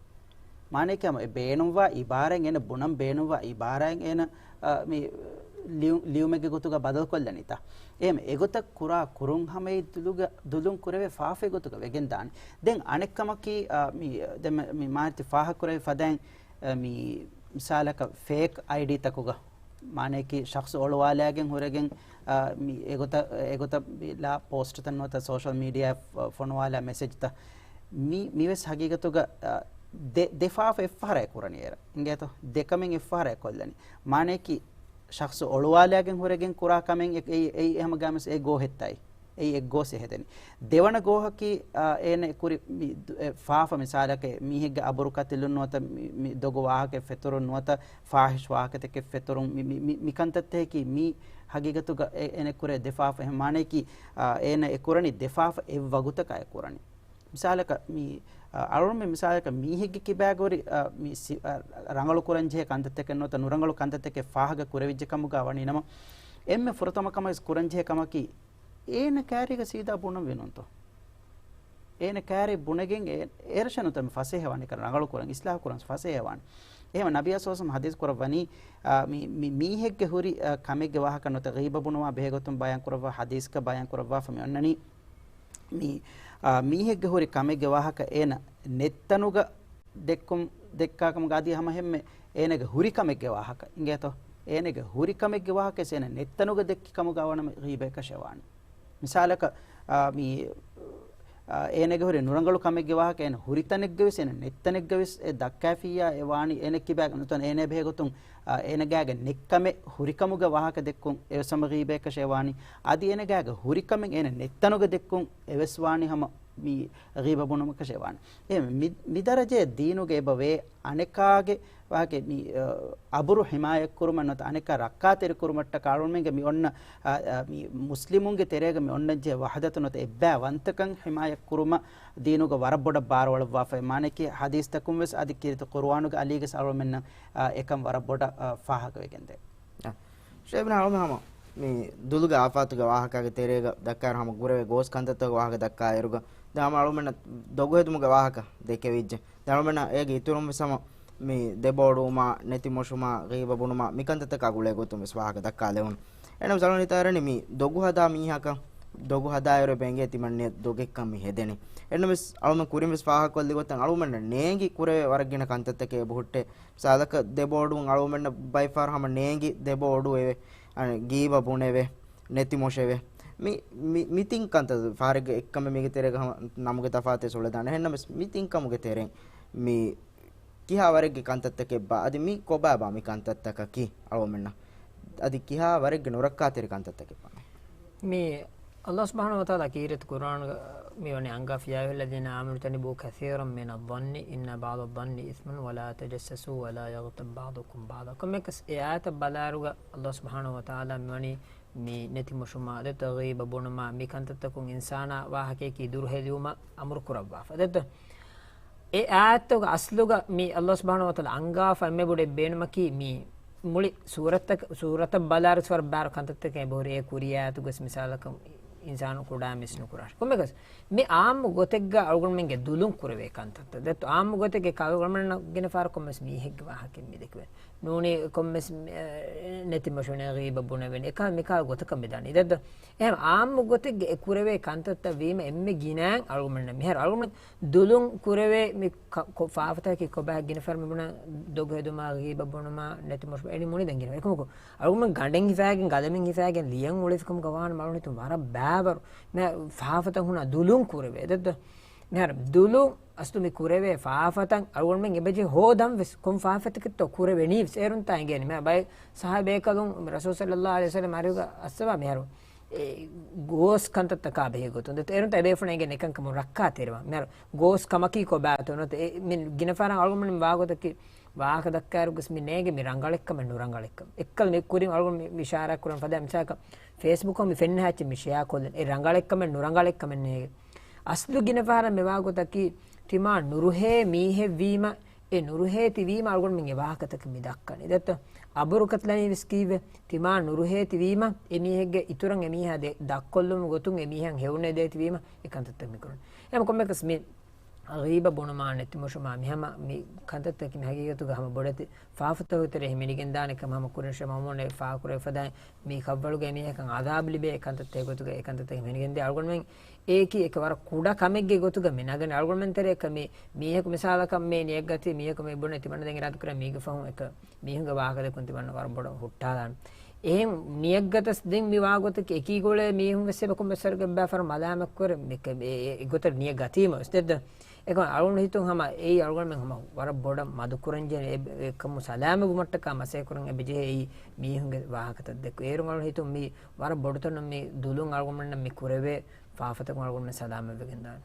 މާނައަކީ ހަމަ އެ ބޭނުންވާ އިބާރާތް އޭނަ ބުނަން ބޭނުންވާ އިބާރާތް އޭނަ، އާ، މި ލިޔު-، ލިޔުމެއްގެ ގޮތުގަ ބަދަލުކޮށްލަނީތާ. އެހެން އެގޮތަށް ކުރާ ކުރުން ހަމައެއް ދުލުގަ-، ދުލުން ކުރެވޭ ފާފައެއް ގޮތުގަ ވެގެން ދާނެ. ދެން އަނެއް ކަމަކީ، އާ، މި، ދެން މި، މި މާތި ފާހަގަކުރެވި ފަދައިން، އާ، މި މިސާލަކަށް ފޭކް އައިޑީތަކުގަ މާނައަކީ ޝަޚްޞު އޮޅުވާލާގެން ހުރެގެން، އާ، މި އެގޮތަށް، އެގޮތަށް ލާ ޕޯސްޓްތައް ނުވަތަ ސޯޝަލް މީޑިއާ ފޮ-، ފޮނުވާލާ މެސެޖްތައް. މި، މިވެސް ހަގީގަތުގަ، އާ، ދެ-، ދެ ފާފަ އެއްފަހަރާ އެ ކުރަނީ އޭރަށް. އިނގޭތޯ؟ ދެ ކަމެއް އެއްފަހަރާ އެ ކޮށްލަނީ. މާނައަކީ ޝަޚްޞު އޮޅުވާލާގެން ހުރެގެން ކުރާ ކަމެއް އެ-، އެއީ، އެއީ ހަމަ ގާމެސް އެ ގޯހެއްތާއި. އެއީ އެއްގޯސް އެ ހެދެނީ. ދެވަނަ ގޯހަކީ، އާ، އޭނަ އެ ކުރި މި ދު-، އެ ފާފަ މިސާލަކަށް މީހެއްގެ އަބުރު ކަތިލުން ނުވަތަ މި، މި ދޮގު ވާހަކައެއް ފެތުރުން ނުވަތަ ފާހިޝް ވާހަކަތަކެއް ފެތުރުން މި، މި، މި، މި ކަންތައްތަކަކީ މީ ހަގީގަތުގަ އެ-، އޭނަ ކުރޭ ދެ ފާފަ. އެހެން މާނައަކީ، އާ، އޭނަ އެ ކުރަނީ ދެ ފާފަ އެއް ވަގުތަކާ އެ ކުރަނީ. މިސާލަކަށް މި، އަ، އަޅުގަނޑުމެން މިސާލަކަށް މީހެއްގެ ކިބާގަ ހުރި، އަ، މި ސި-، އަ، ރަނގަޅު ކުރަން ޖެހޭ ކަންތައްތަކެއް ނުވަތަ ނުރަނގަޅު ކަންތައްތަކެއް ފާހަގަ ކުރެވިއްޖެ ކަމުގަ ވަނީ ނަމަ، އެންމެ ފުރަތަމަ ކަމަށް ވެސް ކުރަން ޖެހޭ ކަމަކީ، އޭނަ ކާރީގަ ސީދާ ބުނަން ވީނުންތޯ؟ އޭނަ ކާރީ ބުނެގެން އެ-، އޭރަށަށް ނުވަތަ މި ފަސޭހަ ވާނެ ކަން ރަނގަޅު ކުރަން، އިސްލާހު ކުރަން ފަސޭހަ ވާނެ. އެހެން ނަބިއްޔާ ޞައްލަﷲު ޢަލައިހި ވަސައްލަމަ ޙަދީޘް ކުރައްވަނީ، އާ، މި، މި މީހެއްގެ ހުރި، އާ، ކަމެއްގެ ވާހަކަ ނުވަތަ ޣީބަ ބުނުމާ ބެހޭ ގޮތުން ބަޔާން ކުރައްވާ ޙަދީޘްގަ ބަޔާން ކުރައްވާފަ މި އޮންނަނީ. މި، އާ، މީހެއްގެ ހުރި ކަމެއްގެ ވާހަކަ އޭނަ ނެތްތަނުގަ ދެއްކުން، ދެއްކާ ކަމުގަ އަދި ހަމަ ހެންމެ އޭނަގެ ހުރި ކަމެއްގެ ވާހަކަ އިނގޭތޯ؟ އޭނަގެ ހުރި ކަމެއްގެ ވާހަކަ އޭނަ ނެތްތަނުގަ ދެއްކި ކަމުގަ ވަނަމަ ޣީބައެއްކަށެއް ވާނެ. މިސާލަކަށް، އާ، މި، އާ، އޭނަގެ ހުރި ނުރަނގަޅު ކަމެއްގެ ވާހަކަ އޭނަ ހުރި ތަނެއްގަވެސް އޭނަ ނެތް ތަނެއްގަވެސް އެ ދައްކާފިއްޔާ އެ ވާނީ އޭނަ ކިބާގަ ނުވަތަ އޭނަ ބެހޭ ގޮތުން، އާ، އޭނަގާގެ ނެތްކަމެއް ހުރިކަމުގެ ވާހަކަ ދެއްކުން އެވެސް ހަމަ ޣީބައެއްކަށެއް ވާނީ. އަދި އޭނަގާގެ ހުރިކަމެއް އޭނަ ނެތްތަނުގަ ދެއްކުން އެވެސް ވާނީ ހަމަ މި ޣީބަ ބުނުމަކަށެއް ވާނެ. އެހެން މި، މި ދަރަޖައަށް ދީނުގަ އެބަ ވޭ އަނެކާގެ ވާހަކަ މި، އަ، އަބުރު ހިމާޔަތްކުރުމަށް ނުވަތަ އަނެކާ ރައްކާތެރިކުރުމަށްޓަކާ އަޅުގަނޑުމެންގެ މި އޮންނަ، އަ، އަ، މި މުސްލިމުންގެ ތެރޭގަ މި އޮންނަންޖެހޭ ވަޙްދަތު ނުވަތަ އެއްބައިވަންތަކަން ހިމާޔަތްކުރުމަށް ދީނުގަ ވަރަށް ބޮޑަށް ބާރުއަޅައްވާފައި. މާނައަކީ ޙަދީޘްތަކުން ވެސް އަދި ކީރިތި ޤުރުއާނުގެ އަލީގަސް އަޅުގަނޑުމެންނަށް، އަ، އެކަން ވަރަށް ބޮޑަށް، އަ، ފާހަގަވެގެންދޭ. އަ، ޝޭޚް އިބްރާހިމް އަޅުމެން ހަމަ މި ދުލުގެ އާފާތުގެ ވާހަކާގެ ތެރޭގަ ދައްކާއިރު ހަމަ ގުރެވޭ ގޯސް ކަންތައްތަކުގެ ވާހަކަ ދައްކާއިރުގަ ދެން ހަމަ އަޅުމެންނަށް ދޮގުހެދުމުގެ ވާހަކަ ދެކެވިއްޖެ. ދެން އަޅުމެންނަށް އޭގެ އިތުރުން ވެސް ހަމަ މި ދެބޯޑުވުމާ، ނެތިމޮށުމާ، ޣީބަ ބުނުމާ، މިކަންތައްތަކާ ގުޅޭ ގޮތުން ވެސް ވާހަކަ ދައްކާލެވުނު. އެހެންނަމަ އަޅުގަނޑު ހިތަށް އަރަނީ މި ދޮގު ހަދާ މީހަކަށް، ދޮގު ހަދާއިރު އެބަ އެނގޭ ތިމަންނަ ދޮގެއްކަން މި ހެދެނީ. އެހެންނަމަވެސް އަޅުމެން ކުރިން ވެސް ފާހަގަކޮށްލި ގޮތަށް އަޅުމެންނަށް ނޭނގި ކުރެވޭ ވަރަށް ގިނަ ކަންތައްތަކެއް އެބަހުއްޓޭ. މިސާލަކަށް ދެބޯޑުވުން އަޅުމެންނަށް ބައިފަހަރު ހަމަ ނޭނގި ދެބޯޑުވެވޭ، އަނެއް ގީބަ ބުނެވޭ، ނެތިމޮށެވޭ. މި، މި، މި ތިން ކަންތައް ފަހަރެއްގެ އެއްކަމެއް މީގެ ތެރޭގަ ހަމަ ނަމުގެ ތަފާތެއް ސުޅެދާނެ. އެހެންނަމަވެސް މި ތިން ކަމުގެ ތެރެއިން މި ކިހާ ވަރެއްގެ ކަންތައްތަކެއްބާ، އަދި މި ކޮބާބާ މި ކަންތައްތަކަކީ އަޅުމެންނަށް؟ އަދި ކިހާ ވަރެއްގެ ނުރައްކާތެރި ކަންތައްތަކެއްބާ މި؟ މި ﷲ ސުބްޙާނަހޫ ވަތަޢާލާ ކީރިތި ޤުރްއާނުގަ މިވަނީ އަންގާ ފިޔާވި، الذين آمنوا اجتنبوا كثيرا من الظن إن بعض الظن إثم ولا تجسسوا ولا يغتب بعضكم بعضا. ކޮންމެއަކަސް އެ އާޔަތަށް ބަލާއިރުގަ ﷲ ސުބްޙާނަހޫ ވަތަޢާލާ މިވަނީ މި ނެތިމޮށުމާ، ދެތޯ ޣީބަ ބުނުމާ، މި ކަންތައްތަކުން އިންސާނާ ވާހަކަޔަކީ ދުރުހެލިވުމަށް އަމުރު ކުރައްވާފަ. ދެތޯ އެ އާޔަތުގެ އަސްލުގަ މި ﷲ ސުބްޙާނަހޫ ވަތަޢާލާ އަންގާފަ އެންމެ ބޮޑު އެއް ބޭނުމަކީ މި މުޅި ސޫރަތަކަށް، ސޫރަތަށް ބަލާއިރު ވަރަށް ބާރު ކަންތައްތަކެއް އެބަހުރި. އެ ކުރި އާޔަތުގަސް މިސާލަކަށް އިންސާނު ކުޑަ މިސް ނުކުރާށި. ކޮންމެއަކަސް މި އާއްމު ގޮތެއްގަ އަޅުގަނޑުމެންގެ ދުލުން ކުރެވޭ ކަންތައްތައް. ދެތޯ އާއްމު ގޮތެއްގެ އަޅުގަނޑުމެންނަށް ގިނަ ފަހަރަކުން ވެސް މީހެއްގެ ވާހަކައެއް މި ދެކެވޭ. ނޫނީ ކޮންމެސް، އެ، ނެތިމޮށުނެ، ޣީބަ ބުނެވެން، އެކާ މިކާ ގޮތަކަށް މިދާނީ. ދެތޯ އެހެން އާއްމު ގޮތެއްގެ އެ ކުރެވޭ ކަންތައްތައް ވީމަ އެންމެ ގިނައިން އަޅުގަނޑުމެންނަށް. މިހާރު އަޅުގަނޑުމެން ދުލުން ކުރެވޭ މި ކަ-، ކޮ-، ފާފަތަކަކީ ކޮބާ ގިނަ ފަހަރަށް މި ބުނާ ދޮގު ހެދުމާ، ޣީބަ ބުނުމާ، ނެތިމޮށު އެނީ މުޅި ދެން ގިނަ. އެކަމަކު އަޅުގަނޑުމެން ގަނޑެއް ހިފައިގެން، ގަލަމެއް ހިފައިގެން، ލިޔަން އުޅެފިކަމުގަ ވާނަމަ އަޅުގަނޑު ހިތުން ވަރަށް ބާވަރު މި ފާފަތައް ހުންނަ ދުލުން ކުރެވޭ. ދެތޯ މިހާރު ދުލުން އަސްލު މި ކުރެވޭ ފާފަތައް އަޅުގަނޑުމެން އެބަޖެހޭ ހޯދަން ވެސް ކޮން ފާފަތަކެއްތޯ ކުރެވެނީ ވެސް އޭރުންތާ އެނގޭނީ. މި ބައެއް ޞަޙާބީ ބޭކަލުން ރަސޫލު ޞައްލައްލާހު ޢަލައިހި ވަސައްލަމް އަރިހުގަ އައްސަވާ މިހާރު އެ ގޯސް ކަންތައްތަކާ ބެހޭ ގޮތުން. ދެތޯ އޭރުންތާ އެބޭފުޅުން އެނގޭ އެކަންކަމުން ރައްކާތެރިވާން. މިހާރު ގޯސް ކަމަކީ ކޮބާތޯ ނުވަތަ އެ މި ގިނަ ފަހަރަށް އަޅުގަނޑުމެން ވާގޮތަކީ ވާހަކަ ދައްކާއިރު ގޮސް މި ނޭގެ މި ރަނގަޅެއްކަމެއް ނުރަނގަޅެއްކަމެއް. އެއްކަލަ މި ކުރިން އަޅުގަނޑު މި އިޝާރާތް ކުރަން ފަދަ މިސާލަކަށް ފޭސްބުކް މި ފެންނަ ހާއްޗެއް މި ޝެއާ ކޮށްލަން. އެ ރަނގަޅެއްކަމެއް ނުރަނގަޅެއްކަމެއް ނޭގެ. އަސްލު ގިނަ ފަހަރަށް މި ވާގޮތަކީ ތިމާ ނުރުހޭ މީހެއްވީމަ، އެ ނުރުހޭ ތިވީމަ އަޅުގަނޑުމެން އެ ވާހަކަތަކެއް މި ދައްކަނީ. ދެއްތޯ؟ އަބުރު ކަތްލަނީ ވެސް ކީއްވެ؟ ތިމާ ނުރުހޭ ތިވީމަ، އެ މީހެއްގެ އިތުރަށް އެ މީހާ ދެ-، ދަށްކޮށްލުމުގެ ގޮތުން އެ މީހަށް ހެޔޮނެދޭ ތިވީމަ، އެ ކަންތައްތައް މި ކުރަނީ. އެހެން ކޮންމެއަކަސް މި ޣީބަ ބުނުމާ ނެތިމޮށުމާ މިހަމަ މި ކަންތައްތަކީ މި ހަގީގަތުގަ ހަމަ ބޮޑެތި ފާފަތަކުގެ ތެރެއިން މިނިގެންދާނެ ކަމަށް ހަމަ ކުރިން ޝޭޚް މައުމޫން އެ ފާހަގަކުރެވިފަދައިން މީ ކަށްވަޅުގައި މީހަކަށް އަޒާބު ލިބޭ އެ ކަންތައްތަކެއް ގޮތުގަ އެ ކަންތައްތަކެއް މިނިގެންދޭ. އަޅުގަނޑުމެން އޭކީ އެކެ ވަރަށް ކުޑަ ކަމެއްގެ ގޮތުގަ މި ނަގަނީ. އަޅުގަނޑުމެން ތެރޭ އެކަ މި މީހަކު މިސާލަކަށް މި ނިޔަތްގަތީ މީހަކު މި ބުނެ ތިމަންނަ ދެން އިރާދަކުރާ މީގެ ފަހުން އެކަ މީހުންގެ ވާހަކަދެއްކުން ތިމަންނަ ވަރަށް ބޮޑަށް ހުއްޓާލާނެ. އެހެން ނިޔަތްގަތަސް ދެން މި ވާގޮތަކީ އެކީ ގޮޅޭ މީހުން ވެސް އެބަ ކޮންމެސް ވަރަކަށް ބައި ފަރު މަލާމަތްކުރެ މި ކެ-، އެ-، އެ-، އެގޮތަށް ނިޔަތް ގަތީމަ ވެސް ދެއްދަ. އެކަމަ އަޅުގަނޑު ހިތުން ހަމަ އެއީ އަޅުގަނޑުމެން ހަމަ ވަރަށް ބޮޑަށް މަދުކުރަންޖެހޭ އެ-، އެކަމު ސަލާމަތްވުމަށްޓަކާ މަސައްކަތްކުރަން އެބަޖެހޭ އެއީ މީހުންގެ ވާހަކަތައް ދެއްކު. އޭރުން އަޅުގަނޑު ހިތުން މީ ވަރަށް ބޮޑުތަނުން މި ދުލުން އަޅުގަނޑުމެންނަށް މި ކުރެވޭ ފާފަތަކުން އަޅުގަނޑުމެން ސަލާމަތްވެގެންދާނެ.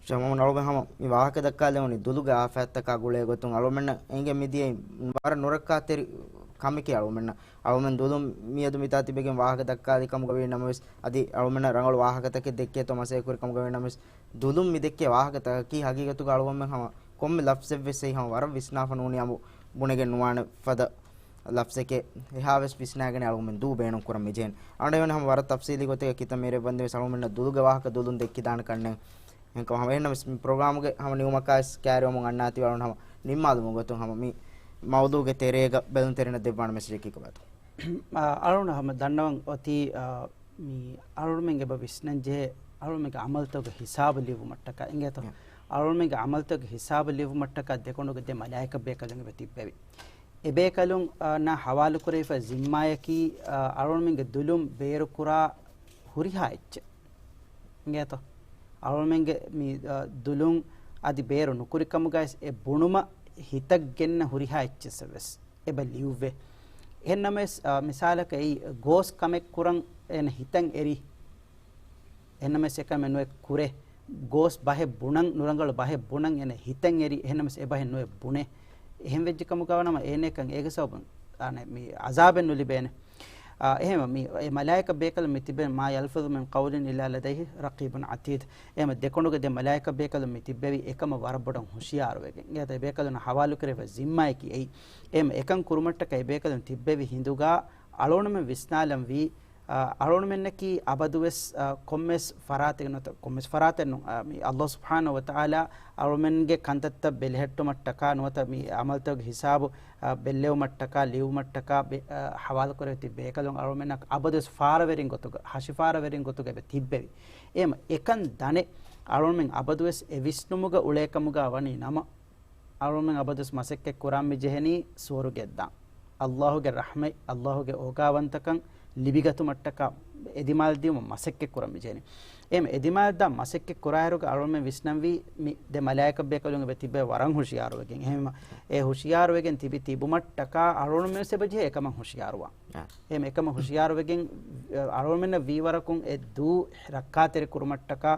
ޝޭޚް މައުމޫން އަޅުގަނޑު ހަމަ މި ވާހަކަ ދައްކާލެވުނީ ދުލުގެ އާފާތްތަކާ ގުޅޭ ގޮތުން އަޅުމެންނަށް އެނގެ މިދިޔައީ ވަރަށް ނުރައްކާތެރި ކަމެކޭ އަޅުމެންނަށް. އަޅުމެން ދުލުން މިއަދު މިތާ ތިބެގެން ވާހަކަ ދައްކާލި ކަމުގަ ވީ ނަމަވެސް، އަދި އަޅުމެންނަށް ރަނގަޅު ވާހަކަތަކެއް ދެއްކޭތޯ މަސައްކަތް ކުރި ކަމުގަ ވީ ނަމަވެސް، ދުލުން މި ދެއްކޭ ވާހަކަތަކަކީ ހަގީގަތުގަ އަޅުގަނޑުމެން ހަމަ ކޮންމެ ލަފްޒެއްވެސް އެއީ ހަމަ ވަރަށް ވިސްނާފަ ނޫނީ އަމު ބުނެގެން ނުވާނެ ފަދަ ލަފްޒެކޭ. އެހާވެސް ވިސްނާގެން އަޅުގަނޑުމެން ދޫ ބޭނުން ކުރަން މިޖެހެން. އަންނަ އެވަނީ ހަމަ ވަރަށް ތަފްސީލީ ގޮތެއްގަ ކިތައް މިރޭ ވަންދެވެސް އަޅުގަނޑުމެންނަށް ދުލުގެ ވާހަކަ ދުލުން ދެއްކިދާނެ ކަންނެއް. އެހެންކަމަށް ހަމަ އެހެންނަމަވެސް މި ޕްރޮގްރާމުގެ ހަމަ ނިމުމަކާވެސް ކައިރިވަމުން އަންނާތީވެ އަޅުގަނޑު ހަމަ ނިންމާލުމުގެ ގޮތުން ހަމަ މި މައުޟޫގެ ތެރޭގަ ބެލުންތެރިންނަށް ދެއްވާނެ މެސެޖަކީ ކޮބާތޯ؟ އާ، އަޅުގަނޑު ހަމަ ދަންނަވަން އޮތީ، އާ، މި އަޅުގަނޑުމެން އެބަ ވިސްނަންޖެހޭ، އަޅުގަނޑުމެންގެ އަމަލުތަކުގެ ހިސާބު ލިޔުއްވުމަށްޓަކާ އިނގޭތޯ؟ އަޅުގަނޑުމެންގެ އަމަލުތަކުގެ ހިސާބު ލިޔުއްވުމަށްޓަކާ ދެކޮނޑުގެ ދެ މަލާއިކަ ބޭކަލުން އެބަ ތިއްބެވި. އެ ބޭކަލުން، އާ، ނާ ހަވާލުކުރެވިފަ ޒިންމާޔަކީ، އާ، އަޅުގަނޑުމެންގެ ދުލުން ބޭރުކުރާ ހުރިހާ އެއްޗެއް. އިނގޭތޯ؟ އަޅުގަނޑުމެންގެ މި، އާ، ދުލުން އަދި ބޭރު ނުކުރިކަމުގައި އެ ބުނުމަށް ހިތަށް ގެންނަ ހުރިހާ އެއްޗެއްސެއް ވެސް އެބަ ލިޔުއްވޭ. އެހެންނަމަވެސް، އާ، މިސާލަކަށް އެއީ ގޯސް ކަމެއް ކުރަން އޭނަ ހިތަށް އެރި. އެހެންނަމަވެސް އެކަމެއް ނުއެއް ކުރޭ. ގޯސް ބަހެއް ᱵުނަން، ނުރަނގަޅު ބަހެއް ބުނަން އޭނަ ހިތަށް އެރި. އެހެންނަމަވެސް އެ ބަހެއް ނުއެއް ބުނޭ. އެހެން ވެއްޖެ ކަމުގަ ވަނަމަ އޭނައަކަށް އޭގެ ސަބަބުން އާނެ މި އަޒާބެއް ނުލިބޭނެ. އާ، އެހެން މި އެ މަލާއިކަ ބޭކަލުން މި ތިބެން، "ما يلفظ من قول إلا لديه رقيب عتيد." އެހެން ދެކޮނޑުގެ ދެ މަލާއިކަ ބޭކަލުން މި ތިއްބެވި އެކަމަށް ވަރަށް ބޮޑަށް ހުށިޔާރުވެގެން. އެ ބޭކަލުން ހަވާލުކުރެވޭ ޒިންމާއަކީ އެއީ. އެހެން އެކަން ކުރުމަށްޓަކައި ބޭކަލުން ތިއްބެވި ހިނދުގަ އަޅުގަނޑުމެން ވިސްނާލަންވީ، އަ، އަޅުގަނޑުމެންނަކީ އަބަދުވެސް، އަ، ކޮންމެސް ފަރާތެއް ނުވަތަ، ކޮންމެސް ފަރާތެއް ނޫން، އަ، މި ﷲ ސުބްޙާނަހޫ ވަތަޢާލާ އަޅުގަނޑުމެންގެ ކަންތައްތައް ބެލެހެއްޓުމަށްޓަކާ ނުވަތަ މި ޢަމަލުތަކުގެ ހިސާބު، އަ، ބެއްލެވުމަށްޓަކާ ލިޔުއްވުމަށްޓަކާ ބެ-، އަ، ހަވާލުކުރެވި ތި ބޭކަލުން އަޅުގަނޑުމެންނަށް އަބަދުވެސް ފާރަވެރިން ގޮތުގަ، ހަށިފާރަވެރިން ގޮތުގަ އެބަ ތިއްބެވި. އެހެން އެކަން ދަނެ އަޅުގަނޑުމެން އަބަދުވެސް އެ ވިސްނުމުގަ އުޅޭކަމުގަ ވަނީ ނަމަ، އަޅުގަނޑުމެން އަބަދުވެސް މަސައްކަތް ކުރާން މި ޖެހެނީ ސުވަރުގެއަށްދާން. ﷲ ގެ ރަޙްމަތް، ﷲ ގެ އޯގާވަންތަކަން ލިބިގަތުމަށްޓަކާ އެދިމާލަށް ދިޔުމަށް މަސައްކަތް ކުރަން މި ޖެހެނީ. އެހެން އެދިމާލަށް ދާން މަސައްކަތް ކުރާއިރުގަ އަޅުގަނޑުމެން ވިސްނަންވީ މި ދެ މަލާއިކަ ބޭކަލުން އެބަ ތިއްބެވި ވަރަށް ހުށިޔާރުވެގެން. އެހެން ހުށިޔާރުވެގެން ތިބި ތިބުމަށްޓަކާ އަޅުގަނޑުމެން ވެސް އެބަ ޖެހޭ އެކަމަށް ހުށިޔާރުވާން. އާ. އެހެން އެކަމަށް ހުށިޔާރުވެގެން، އަޅުގަނޑުމެންނަށް ވީވަރަކުން އެ ދޫ ރައްކާތެރި ކުރުމަށްޓަކާ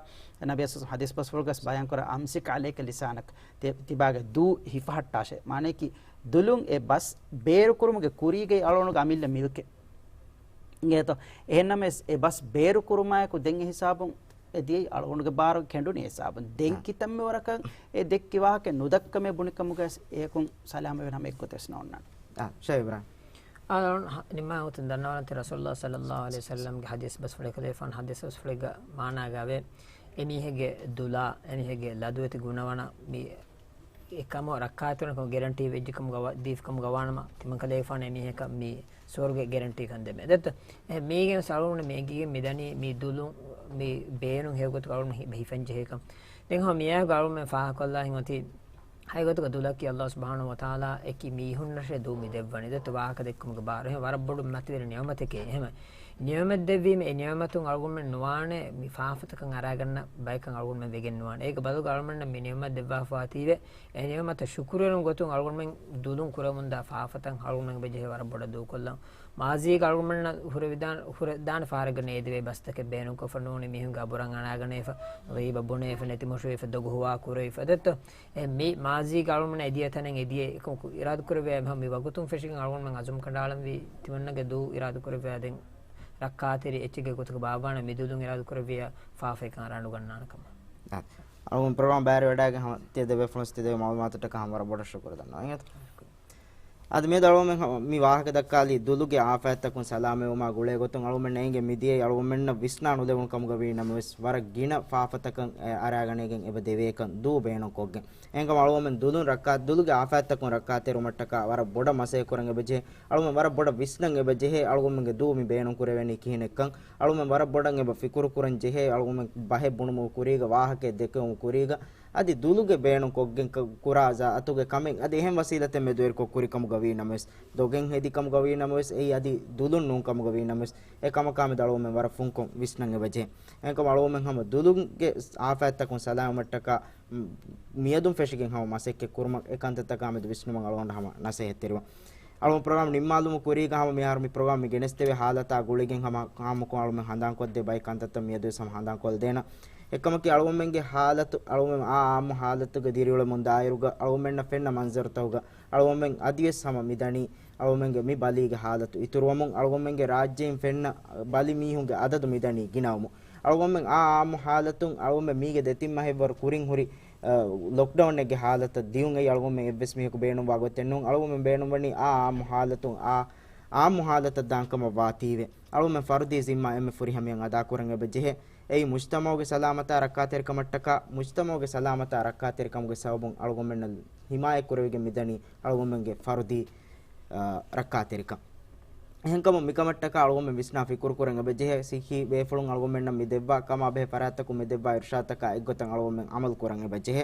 ނަބީ ސައް ޙަދީޘް ބަސްފުޅުގަސް ބަޔާންކުރާ، "أمسك عليك لسانك." ތި-، ތިބާގެ ދޫ ހިފަހައްޓާށޭ. މާނައަކީ ދުލުން އެ ބަސް ބޭރުކުރުމުގެ ކުރީގައި އަޅުގަނޑުގެ އަމިއްލަ މިލްކެއް. އިނގޭތޯ؟ އެހެންނަމަވެސް އެ ބަސް ބޭރުކުރުމާއެކު ދެން އެ ހިސާބުން އެ ދިޔައީ އަޅުގަނޑުގެ ބާރު ކެނޑުނީ ހިސާބުން. ދެން އާ. ކިތަންމެ ވަރަކަށް އެ ދެއްކި ވާހަކަ ނުދައްކަމޭ ބުނިކަމުގައި އެކުން ސަލާމަތްވެ ހަމަ އެއްގޮތެއް ވެސް ނޯންނާނެ. އާ، ޝައިބް އިބްރާހިމް. އާ، އަޅުގަނޑު ހަ-، ނިންމާ އޮތުން ދަންނަވާނަންތެ ރަސޫލުﷲ ޞައްލަﷲ ޢަލައިހި ވަސައްލަމްގެ ޙަދީޘް ބަސްފުޅެއް ކަލޭފާނު ޙަދީޘް ބަސްފުޅެއްގަ މާނާގައިވޭ. އެމީހެއްގެ ދުލާ، އެމީހެއްގެ ލަދުވެތި ގުނަވަނަ މި އެކަމަށް ރައްކާތެރިކަމަށް ގެރެންޓީ ވެއްޖެކަމުގަ ވަ-، ދީފިކަމުގަ ވާނަމަ، ތިމަން ކަލޭފާނު އެމީހަކަށް މި ސުވަރުގެ ގެރެންޓީކަން ދެމޭ. ދެއްތަ؟ އެ މީގެން އަޅުގަނޑު މި އެނގިގެން މިދަނީ މި ދުލުން މި ބޭނުން ހެޔޮގޮތުގަ އަޅުގަނޑު ހި-، ހިފަންޖެހޭކަން. ދެން ހަމަ މިއާއެކު އަޅުގަނޑު ފާހަގަކޮށްލާހެން އޮތީ ހަގީގަތުގަ ދުލަކީ ﷲ ސުބްޙާނަހޫ ވަތަޢާލާ އެކި މީހުންނަށޭ ދޫ މި ދެއްވަނީ. ދެއްތަ؟ ވާހަކަ ދެއްކުމުގެ ބާރު. އެހެން ވަރަށް ބޮޑު މަތިވެރި ނިޢުމަތެކޭ. އެހެން ނިޢުމަތް ދެއްވީމަ، އެ ނިޢުމަތުން އަޅުގަނޑުމެން ނުވާނެ މި ފާފަތަކަށް އަރާގަންނަ ބަޔަކަށް އަޅުގަނޑުމެން ވެގެން ނުވާނެ. އޭގެ ބަދަލުގަ އަޅުގަނޑުމެންނަށް މި ނިޢުމަތް ދެއްވާފަވާތީވެ، އެ ނިޢުމަތަށް ޝުކުރުވެރިން ގޮތުން އަޅުގަނޑުމެން ދުލުން ކުރެވެމުންދާ ފާފަތައް އަޅުގަނޑުމެން އެބަޖެހޭ ވަރަށް ބޮޑަށް ދޫކޮށްލަން. މާޒީގަ އަޅުގަނޑުމެންނަށް ހުރެވިދާން، ހުރެދާނެ ފަހަރެއްގަ ނޭދެވޭ ބަސްތަކެއް ބޭނުންކޮށްފަ ނޫނީ މީހުންގެ އަބުރަށް އަނާގަނޭފަ، ޣީބަ ބުނޭފަ، ނެތިމޮށުވެފަ، ދޮގު ހުވާ ކުރެވިފަ. ދެއްތޯ؟ އެ މި މާޒީގަ އަޅުގަނޑުމެން އެދިޔަ ތަނެއް އެދިޔަ އެކަމަކު އިރާދަކުރެއްވިޔާ މި ވަގުތުން ފެށިގެން އަޅުގަނޑުމެން އަޒުމް ކަނޑައަޅަންވީ ތިމަންނަގެ ދޫ އިރާދަކުރެއްވިޔާ ދެން ރައްކާތެރި އެއްޗެއްގެ ގޮތުގަ ބާއްވާނެ މި ދުލުން އިރާދަކުރެއްވިޔާ ފާފައެއްކަން އަރާނުގަންނާނެ ކަމަށް. އަޅުގަނޑު ޕްރޮގްރާމް ބައިވެރިވެވަޑައިގެން ހަމަ ތިޔަ ދެބޭފުޅުން ތި ދެވޭ މަޢުލޫމާތުތަކަށް ހަމަ ވަރަށް ބޮޑަށް ޝުކުރު ދަންނަވަން. އަދި މިއަދު އަޅުގަނޑުމެން ހަމަ މި ވާހަކަ ދައްކާލީ ދުލުގެ އާފާތްތަކުން ސަލާމަތްވުމާ ގުޅޭ ގޮތުން އަޅުގަނޑުމެންނަށް އެނގޭ މިދިޔައީ އަޅުގަނޑުމެންނަށް ވިސްނާ ނުލެވުނު ކަމުގަ ވީ ނަމަވެސް، ވަރަށް ގިނަ ފާފަތަކަށް އަރާގަނެގެން އެބަ ދެވޭކަން ދޫ ބޭނުންކޮށްގެން. އެހެންކަމުން އަޅުގަނޑުމެން ދުލުން ރައްކާ، ދުލުގެ އާފާތްތަކުން ރައްކާތެރިވުމަށްޓަކާ ވަރަށް ބޮޑަށް މަސައްކަތް ކުރަން އެބަޖެހޭ. އަޅުގަނޑުމެން ވަރަށް ބޮޑަށް ވިސްނަން އެބަޖެހޭ އަޅުގަނޑުމެންގެ ދޫ މި ބޭނުން ކުރެވެނީ ކިހިނެއްކަން. އަޅުގަނޑުމެން ވަރަށް ބޮޑަށް އެބަ ފިކުރު ކުރަން ޖެހޭ. އަޅުގަނޑުމެން ބަހެއް ބުނުމުގެ ކުރީގަ، ވާހަކައެއް ދެކެވުމުގެ ކުރީގަ، އަދި ދުލުގެ ބޭނުން ކޮށްގެން ކަ-، ކުރާ ޒާތުގެ ކަމެއް އަދި އެހެން ވަސީލަތެއް މެދުވެރިކޮށް ކުރި ކަމުގަ ވީ ނަމަވެސް، ދޮގެއް ހެދި ކަމުގަ ވީ ނަމަވެސް، އެއީ އަދި ދުލުން ނޫން ކަމުގަ ވީ ނަމަވެސް، އެ ކަމަކާ މެދު އަޅުގަނޑުމެން ވަރަށް ފުންކޮށް ވިސްނަން އެބަޖެހޭ. އެހެންކަމުން އަޅުގަނޑުމެން ހަމަ ދުލުގެ އާފާތްތަކުން ސަލާމަތްޓަކާ މިއަދުން ފެށިގެން ހަމަ މަސައްކަތް ކުރުމަށް އެ ކަންތައްތަކާ މެދު ވިސްނުމަށް އަޅުގަނޑު ހަމަ ނަސޭހަތްތެރިވަން. އަޅުގަނޑު ޕްރޮގްރާމް ނިންމާލުމުގެ ކުރީގަ ހަމަ މިހާރު މި ޕްރޮގްރާމް މި ގެނެސްދެވޭ ހާލަތާ ގުޅިގެން ހަމަ އާއްމުކޮށް އަޅުގަނޑުމެން ހަނދާންކޮށްދޭ ބައެއް ކަންތައްތައް މިއަދުވެސް ހަމަ ހަނދާންކޮށްދޭނަން. އެކަމަކީ އަޅުގަނޑުމެންގެ ހާލަތު، އަޅުގަނޑުމެން އާ އާއްމު ހާލަތުގަ ދިރިއުޅެމުން ދާއިރުގަ އަޅުގަނޑުމެންނަށް ފެންނަ މަންޒަރުތަކުގަ އަޅުގަނޑުމެން އަދިވެސް ހަމަ މިދަނީ އަޅުގަނޑުމެންގެ މި ބަލީގެ ހާލަތު އިތުރުވަމުން، އަޅުގަނޑުމެންގެ ރާއްޖެއިން ފެންނަ ބަލި މީހުންގެ އަދަދު މިދަނީ ގިނަވަމުން. އަޅުގަނޑުމެން އާ އާއްމު ހާލަތުން އަޅުގަނޑުމެން މީގެ ދެތިން މަހެއްވަރު ކުރިން ހުރި، އަ، ލޮކްޑައުނެއްގެ ހާލަތަށް ދިޔުން އެއީ އަޅުގަނޑުމެން އެއްވެސް މީހަކު ބޭނުންވާ ގޮތެއް ނޫން. އަޅުގަނޑުމެން ބޭނުންވަނީ އާ އާއްމު ހާލަތުން އާ އާއްމު ހާލަތަށް ދާންކަމަށް ވާތީވެ. އަޅުގަނޑުމެން ފަރުދީ ޒިންމާ އެންމެ ފުރިހަމަޔަށް އަދާކުރަން އެބަޖެހޭ. އެއީ މުޖްތަމަޢުގެ ސަލާމަތާ ރައްކާތެރިކަމަށްޓަކާ، މުޖްތަމަޢުގެ ސަލާމަތާ ރައްކާތެރިކަމުގެ ސަބަބުން އަޅުގަނޑުމެންނަށް ހިމާޔަތްކުރެވިގެން މިދަނީ އަޅުގަނޑުމެންގެ ފަރުދީ، އާ، ރައްކާތެރިކަން. އެހެންކަމުން މިކަމަށްޓަކާ އަޅުގަނޑުމެން ވިސްނާ ފިކުރުކުރަން އެބަޖެހޭ. ސިއްހީ ބޭފުޅުން އަޅުގަނޑުމެންނަށް މި ދެއްވާ ކަމާ ބެހޭ ފަރާތްތަކުން މި ދެއްވާ އިރުޝާދުތަކާ އެއްގޮތަށް އަޅުގަނޑުމެން ޢަމަލު ކުރަން އެބަޖެހޭ.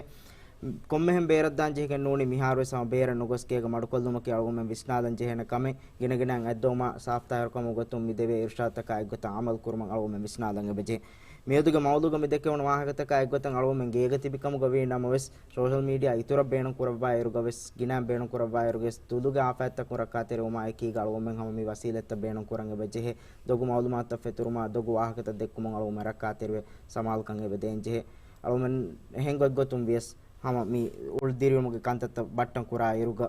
ކޮންމެހެން ބޭރަށްދާން ޖެހިގެން ނޫނީ މިހާރުވެސް ހަމަ ބޭރަށް ނުގޮސް ގޭގަ މަޑުކޮށްލުމަކީ އަޅުގަނޑުމެން ވިސްނާލަން ޖެހޭނެ ކަމެއް. ގިނަގިނައިން އަތްދޮވުމާ ސާފުތާހިރުކަމުގެ ގޮތުން މި ދެވޭ އިރުޝާދުތަކާ އެއްގޮތަށް ޢަމަލު ކުރުމަށް އަޅުގަނޑުމެން ވިސްނާލަން އެބަޖެހޭ. މިއަދުގެ މައުޟޫގަ މި ދެކެވުނު ވާހަކަތަކާ އެއްގޮތަށް އަޅުގަނޑުމެން ގޭގަ ތިބި ކަމުގަ ވީ ނަމަވެސް، ސޯޝަލް މީޑިއާ އިތުރަށް ބޭނުން ކުރައްވާ އިރުގަވެސް، ގިނައިން ބޭނުން ކުރައްވާ އިރުގަވެސް، ދުލުގެ އާފާތްތަކުން ރައްކާތެރިވުމާ އެކީގަ އަޅުގަނޑުމެން ހަމަ މި ވަސީލަތްތައް ބޭނުން ކުރަން އެބަޖެހޭ. ދޮގު މައުލޫމާތުތައް ފެތުރުމާ، ދޮގު ވާހަކަތައް ދެއްކުމުން އަޅުގަނޑުމެން ރައްކާތެރިވެ ސަމާލުކަން އެބަދޭން ޖެހޭ. އަޅުގަނޑުމެން އެހެން ގޮތްގޮތުން ވިޔަސް ހަމަ މި އުޅުދިރިއުޅުމުގެ ކަންތައްތައް ބައްޓަން ކުރާ އިރުގަ،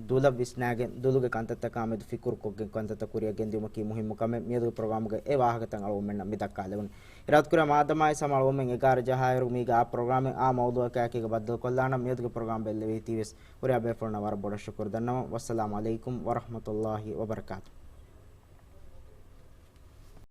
ދުލަށް ވިސްނާގެން، ދުލުގެ ކަންތައްތަކާ މެދު ފިކުރުކޮށްގެން ކަންތައްތައް ކުރިއަށް ގެންދިއުމަކީ މުހިއްމު ކަމެއް. މިއަދުގެ ޕްރޮގްރާމުގަ އެ ވާހަކަތައް އަޅުގަނޑުމެންނަށް މި ދައްކާލެވުނީ. އިރާދަކުރާ މާދަމާއި ސަމަ އަޅުގަނޑުމެން އެގާރަ ޖަހާއިރު މީގެ އާ ޕްރޮގްރާމެއް އާ މައުޟޫއަކާއެކީގަ ބައްދަލުކޮށްލާނަން. މިއަދުގެ ޕްރޮގްރާމް ބެއްލެވި ތީވެސް ހުރިހާ ބޭފުޅުންނަށް ވަރަށް ބޮޑަށް ޝުކުރު ދަންނަވަން. ވައްސަލާމު ޢަލައިކުމް ވަރަޙްމަތުﷲި ވަބަރަކާތުހު.